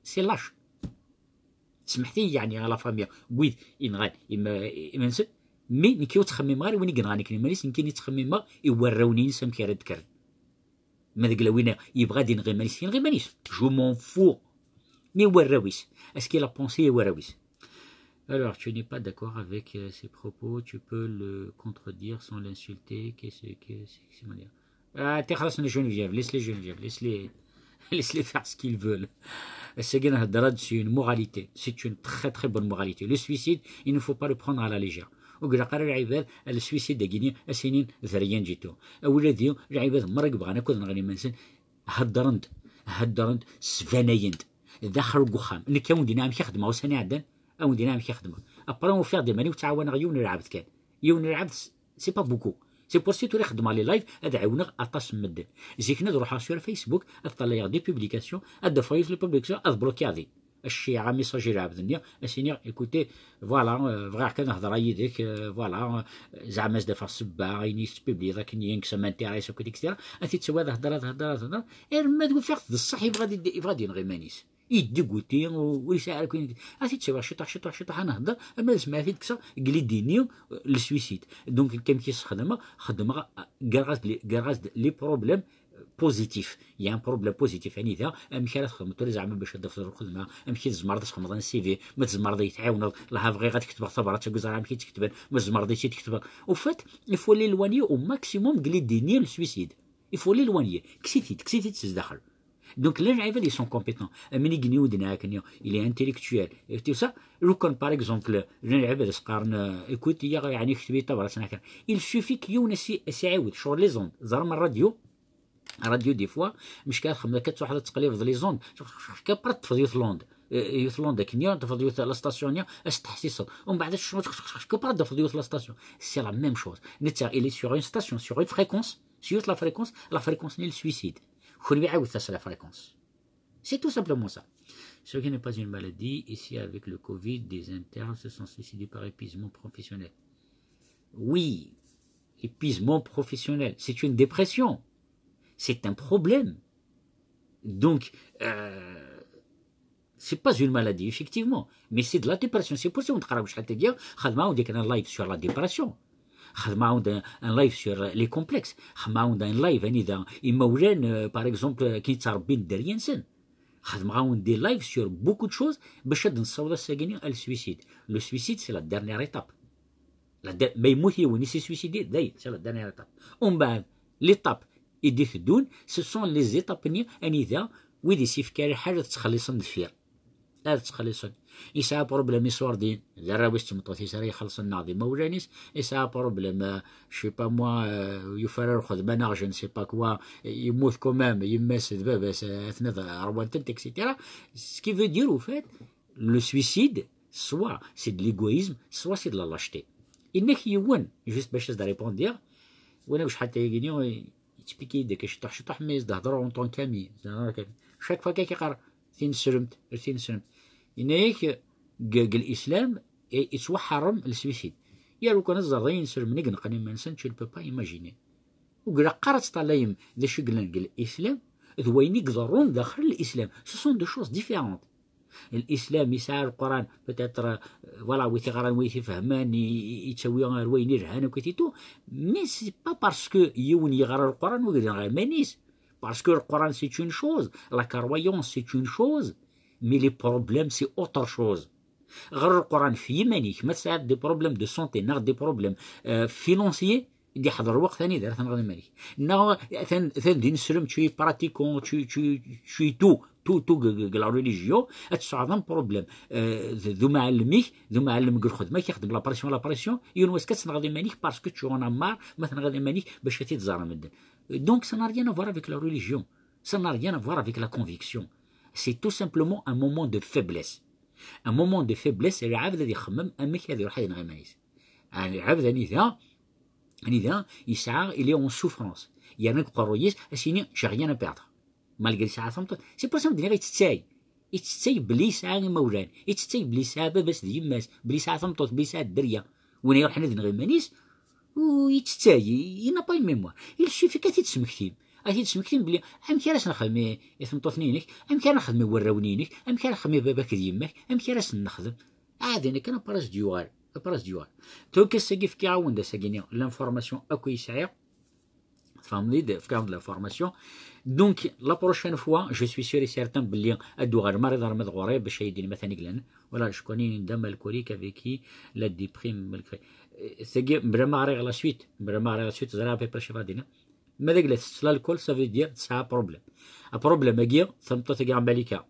C'est lâche. Smeḥt-iyi, yeɛni, ɣer la famille, wid yenɣan ima-, iman-nsen. Mi nekk ur ttxemmimeɣ ara i win i yenɣan akken iman-is, nekkini ttxemmimeɣ i warraw-nni-ines amek ara d-kkren. Ma deg lawin yebɣa ad ineɣ iman-is, yenɣ iman-is. Je m'en fous. Mi warraw-is. Est-ce qu'il a pensé i warraw-is? Alors, tu n'es pas d'accord avec, euh, ses propos, tu peux le contredire sans l'insulter. Qu'est-ce que c'est que c'est, comment dire? Ah, t'es خلاص, Geneviève, laisse-les, Geneviève, laisse-les, laisse-les faire ce qu'ils veulent. Ass-agi nhedder-d, c'est une moralité, c'est une très très bonne moralité. Le suicide, il ne faut pas le prendre à la légère. Ur ilaq ara lɛibad, le suicide-agi-ni, ad s-inin d rien du tout. A wladi, lɛibad merra i yebɣan akk ad nɣen iman-nsen, heddren-d, heddren-d, sbanayen-d. Daxel n uxxam. Nekk a wen-d-iniɣ amek i xedmeɣ ussan iɛeddan, a wen-d-iniɣ amek i xedmeɣ. Après, ufiɣ-d iman-iw ttɛawaneɣ yiwen n lɛebd kan. Yiwen n lɛebd, c'est pas beaucoup. C'est pour ça tura i xeddmeɣ les lives, ad ɛiwneɣ aṭas n medden. Zik-nni ad ruḥeɣ sur Facebook, ad ṭṭalayeɣ des publications, ad d-afeɣ yiwet les publications, ad blokiɣ din. Cciɛa message i lɛebd-nni, ad s-iniɣ, écoutez, voilà, euh, bɣiɣ kan ad hedreɣ yid-k, euh, voilà, euh, zeɛma ad s-d-afeɣ ssebba, ayen i tettpubliyeḍ akken yenk, ça m'intéresse akk, et cetera. Ad t-id-tawiḍ ad hedreḍ, ad hedreḍ, ad hedreḍ, arma d ufiɣ-t d ṣṣeḥ, yebɣa ad, yebɣa ad yenɣ iman-is. Yeddeggutay, ur yesɛi ara akken. Ad t-id-tawiɣ ciṭuḥ, ciṭuḥ, ciṭuḥ, ad nehder, ama d asmi ara t-id-kkseɣ deg l'idée-nni, euh, le suicide. Donc, nekk amek i s-xedmeɣ, xedmeɣ, euh, greɣ-as-d les, greɣ-as-d les problèmes, Positif. Il y a un problème positif. Anida, amek ara txedmeḍ tura zeɛma bac ad tafeḍ lxedma, amek i tzemreḍ ad txedmeḍ un C V, ma tzemreḍ ad yi-tɛiwneḍ, laha bɣiɣ ad ketbeɣ tabrat, ur ẓriɣ amek i tt-ketben, ma tzemreḍ ad tt-id-ketbeḍ. Au fait, il faut l'éloigner au maximum de l'idée n le suicide. Il faut l'éloigner. Kkes-it-id, kkes-it-id s zdaxel. Donc, llan lɛibad, ils sont compétents. Amin i yenna udna akken, il est intellectuel. Et tout ça, lukan, par exemple, llan lɛibad as-qqaren, euh, écoute, yeɛni, ketb-iyi tabrat, neɣ kan. Il suffit que yiwen as-, as-iɛiwed, ccɣel les ondes, ẓrem rradyu, rradyu, des fois, mecca txemmeḍ akka, tṛuḥeḍ ad teqlibeḍ les ondes, kapra teṭṭfeḍ yiwet l'onde, euh, yiwet l'onde akken, tafeḍ yiwet la station-nni, as-teḥsiseḍ. Umbeɛd, kapra tafeḍ yiwet la station. C'est la même chose. Netta, il est sur une station, sur une fréquence, sur la fréquence, la fréquence n le suicide. Kenwi ɛiwdet-as la fréquence. C'est tout simplement ça. Ce qui n'est pas une maladie, ici avec le Covid, des internes se sont suicidés par épuisement professionnel. Oui, épuisement professionnel, c'est une dépression. C'est un problème. Donc, euh, c'est pas une maladie, effectivement, mais c'est de la dépression. C'est pour ça qu'on travaille شحال تاقي, خدمة عاود كان un live sur la dépression. خدمة عاود un live sur les complexes. خدمة عاود un live, anida imawlan, euh, par exemple, كي تربين الدرية نسن. خدمة عاود des lives sur beaucoup de choses باش هاد نصاوب الساكنين à le suicide. Le suicide, c'est la dernière étape. La der-, ما يموت يوني سي سويسيدي داي، c'est la dernière étape. ومن بعد, l'étape i d-iteddun, ce sont les étapes-nni anida wid i s-yefka lḥal ad ttxelliṣen deffir. Ad ttxelliṣen. Yesɛa problème iṣurdiyen, d arraw-is d tmeṭṭut-is ara ixelṣen neɣ d imawlan-is, yesɛa problème, euh, je sais pas moi, euh, yufa ara lxedma neɣ je ne sais pas quoi, yemmut quand même, yemma-s d baba-s, euh, atna d ṛwan-tent, et cetera. Ce qui veut dire, au fait, le suicide, soit c'est de l'égoïsme, soit c'est de la lâcheté. Yenna-k yiwen, juste باش as-d-répondiɣ, win akk acḥal tayagi-nni, yettpiki-d akka ciṭuḥ ciṭuḥ, mais as-d-hedreɣ en tant qu'ami. Chaque fois akka k-yeqqar tineslemt, tineslemt. Yenna-yak, deg, deg l'islam, i-, yettwaḥeṛṛem le suicide. Yernu kan ad ẓreḍ ayen ineslmen i ineqqen iman-nsen, tu ne peux pas imaginer. Ur ilaq ara ad teṭṭalayem d acu i yellan deg l'islam d wayen i iḍerrun daxel l'islam. Ce sont deux choses différentes. L'islam yesɛa Leqran, peut-être, euh, voilà, wi t-iɣran, wi t-ifehmen, i, i, yettawi ar wayen ilhan akk et tout, mais c'est pas parce que yiwen yeɣra Leqran ur yenɣi iman-is. Parce que Leqran, c'est une chose, la croyance, c'est une chose, mais les problèmes, c'est autre chose. Ɣer Leqran f yiman-ik, ma tesɛiḍ des problèmes de santé neɣ des problèmes, euh, financiers, i d-iḥḍer lweqt anida ara tenɣeḍ iman-ik. Neɣ atan, atan d ineslem, tu es pratiquant, tu, tu, tu es tout, tout, tout deg, deg la religion, ad tesɛuḍ un problème, euh, d, d umɛellem-ik, d umɛellem deg lxedma, k-ixdem la pression, la pression, yiwen wass kan ad tenɣeḍ iman-ik parce que tu en as marre ma tenɣeḍ iman-ik bac ad t-id-ẓren medden. Donc, ça n'a rien à voir avec la religion. Ça n'a rien à voir avec la conviction. C'est tout simplement un moment de faiblesse. Un moment de faiblesse, lɛebd ad ixemmem amek ad iruḥ ad ineɣ iman-is. Ɛni lɛebd anida, anida yesɛa, il est en souffrance. Yerna deg uqerruy-is, ad s-yini, j'ai rien à perdre. Malgré yesɛa tameṭṭut. C'est pour ça, d-nniɣ, ittettay. Ittettay belli yesɛa imawlan. Ittettay belli yesɛa baba-s d yemma-s, belli yesɛa tameṭṭut, belli yesɛa dderya. Win iruḥen ad ineɣ iman-is, u ittettay, il n'a pas une mémoire. Il suffit kan ad t-id-tesmektim. Ad t-id-tesmektim belli amek ara s-nexdem i, i tmeṭṭut-nni-inek, amek ara nexdem i warraw-nni-inek, amek ara nexdem i baba-k d yemma-k, amek ara sen-nexdem. Ɛad akken après d-yuɣal, après d-yuɣal. Donc ass-agi fkiɣ-awen-d ass-agi-nni l'information akk i sɛiɣ. Tfehmeḍ-id, fkiɣ-awen-d l'information. Donc la prochaine fois, je suis sûr et certain belli ad d-uɣalem ara d armad ɣur-i bac ad yi-d-inim atan i yellan. Voilà, je connais une dame alcoolique avec qui la déprime malgré. Euh, tagi, mebla ma ɣriɣ la suite, mebla ma ɣriɣ la suite, ẓriɣ à peu près acu ara d-iniɣ. Ma d agla tettett l'alcool, ça veut dire tesɛa problème. Aproblème-agi, tameṭṭut-agi n Malika,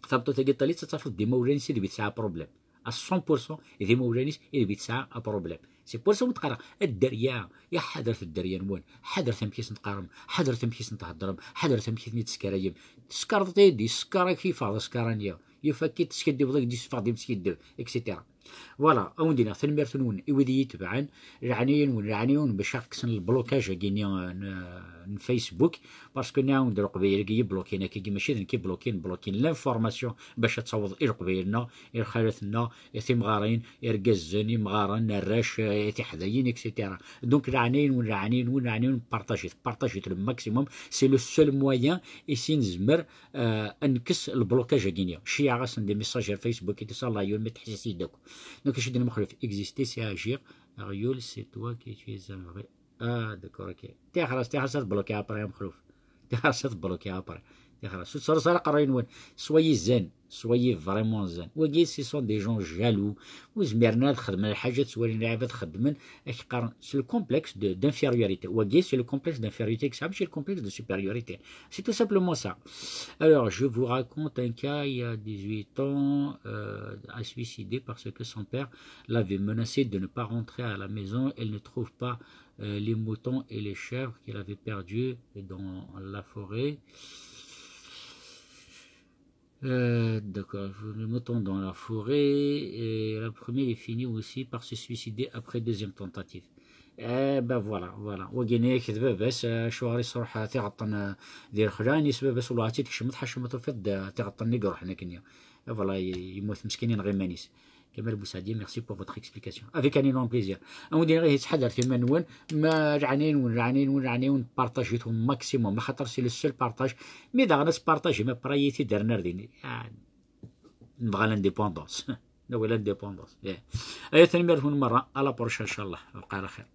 tameṭṭut-agi n Ṭalyant, ad tafeḍ d imawlan-is i d wi tesɛa problème. À cent pour cent, d imawlan-is i d wi tesɛa aproblème. C'est pour ça wi d-qqareɣ, a dderya, ya ḥadret dderya-nwen, ḥadret amek i sen-teqqarem, ḥadret amek i sen-theddrem, ḥadret amek i ten-id-teskarayem. Teskarḍeḍ-id, yessekkaṛ-ak, yeffeɣ d askarani, yufak-id teskiddibeḍ-ak-d, yesseffeɣ-d imskiddeb, et cetera. Voilà, a wen-d-iniɣ tanemmirt-nwen i wid i yi-itebɛen, leɛnaya-nwen, leɛnaya-nwen bac aɣ-kksen lblokaj-agi-nni, euh, n, n Facebook, parce que nniɣ-awen-d Leqbayel-agi i yiblokin, akkagi mačči d nekk i blokin, blokin l'information bac ad taweḍ i Leqbayel-nneɣ, i lxalat-nneɣ, i timɣarin, irgazen, imɣaren, arrac, eh, tiḥdayin, et cetera. Donc, leɛnaya-nwen, leɛnaya-nwen, leɛnaya-nwen, partagez-it, partagez-it le maximum. C'est le seul moyen i s nezmer, euh, ad nekkes lblokaj-agi-nni. Ceyyeɛ-asen des messages ar Facebook et tout ça, Allah yurem, teḥsisi-d akk. Donc, acu d-nmexlef, exister, c'est agir. Aɣyul, c'est toi qui tu es un vrai Ah, d'accord, ok. Tixras, tixras ad bloquer après, am Xluf. Tixras ad bloquer après. Tixras. Ur ttṣerṣir aqerruy-nwen. Soyez zen. Soyez vraiment zen. Wagi, ce sont des gens jaloux. Ur zmiren ad xedmen lḥaǧa, ttwalin lɛibad xeddmen. Ak qqaren, c'est le complexe de, d'infériorité. Wagi, c'est le complexe d'infériorité, c'est le complexe de supériorité. C'est tout simplement ça. Alors, je vous raconte un cas, il y a dix-huit ans, euh, a suicidé parce que son père l'avait menacé de ne pas rentrer à la maison. Elle ne trouve pas euh, les moutons et les chèvres qu'il avait perdus dans la forêt. Euh, d'accord, les moutons dans la forêt, et le premier est fini aussi par se suicider après deuxième tentative. Eh ben voilà, voilà. Wagini, ked babas, euh, acuɣer i sruḥ tiɣeṭṭen, euh, di lexla, ini s babas, ur lɛatit kecmet, ḥaca ma tufiḍ-d, euh, tiɣeṭṭen-nni i iruḥen akkenni. Et voilà, i-, yemmut meskin, yenɣa iman-is. Kamal Boussaïdi, merci pour votre explication. Avec un énorme plaisir. Ad wen-d-iniɣ ihi, ttḥadaret iman-nwen, ma leɛnaya-nwen, leɛnaya-nwen, leɛnaya-nwen, partagez-t au maximum, axaṭer c'est le seul partage. Mi daɣen ad tpartagem, après ad iyi-t-id-rren ar din. Ah, nebɣa l'indépendance. Nebɣa l'indépendance. Eh. Aya, tanemmirt-nwen merra. À la prochaine, inchallah. Bqa ala xir.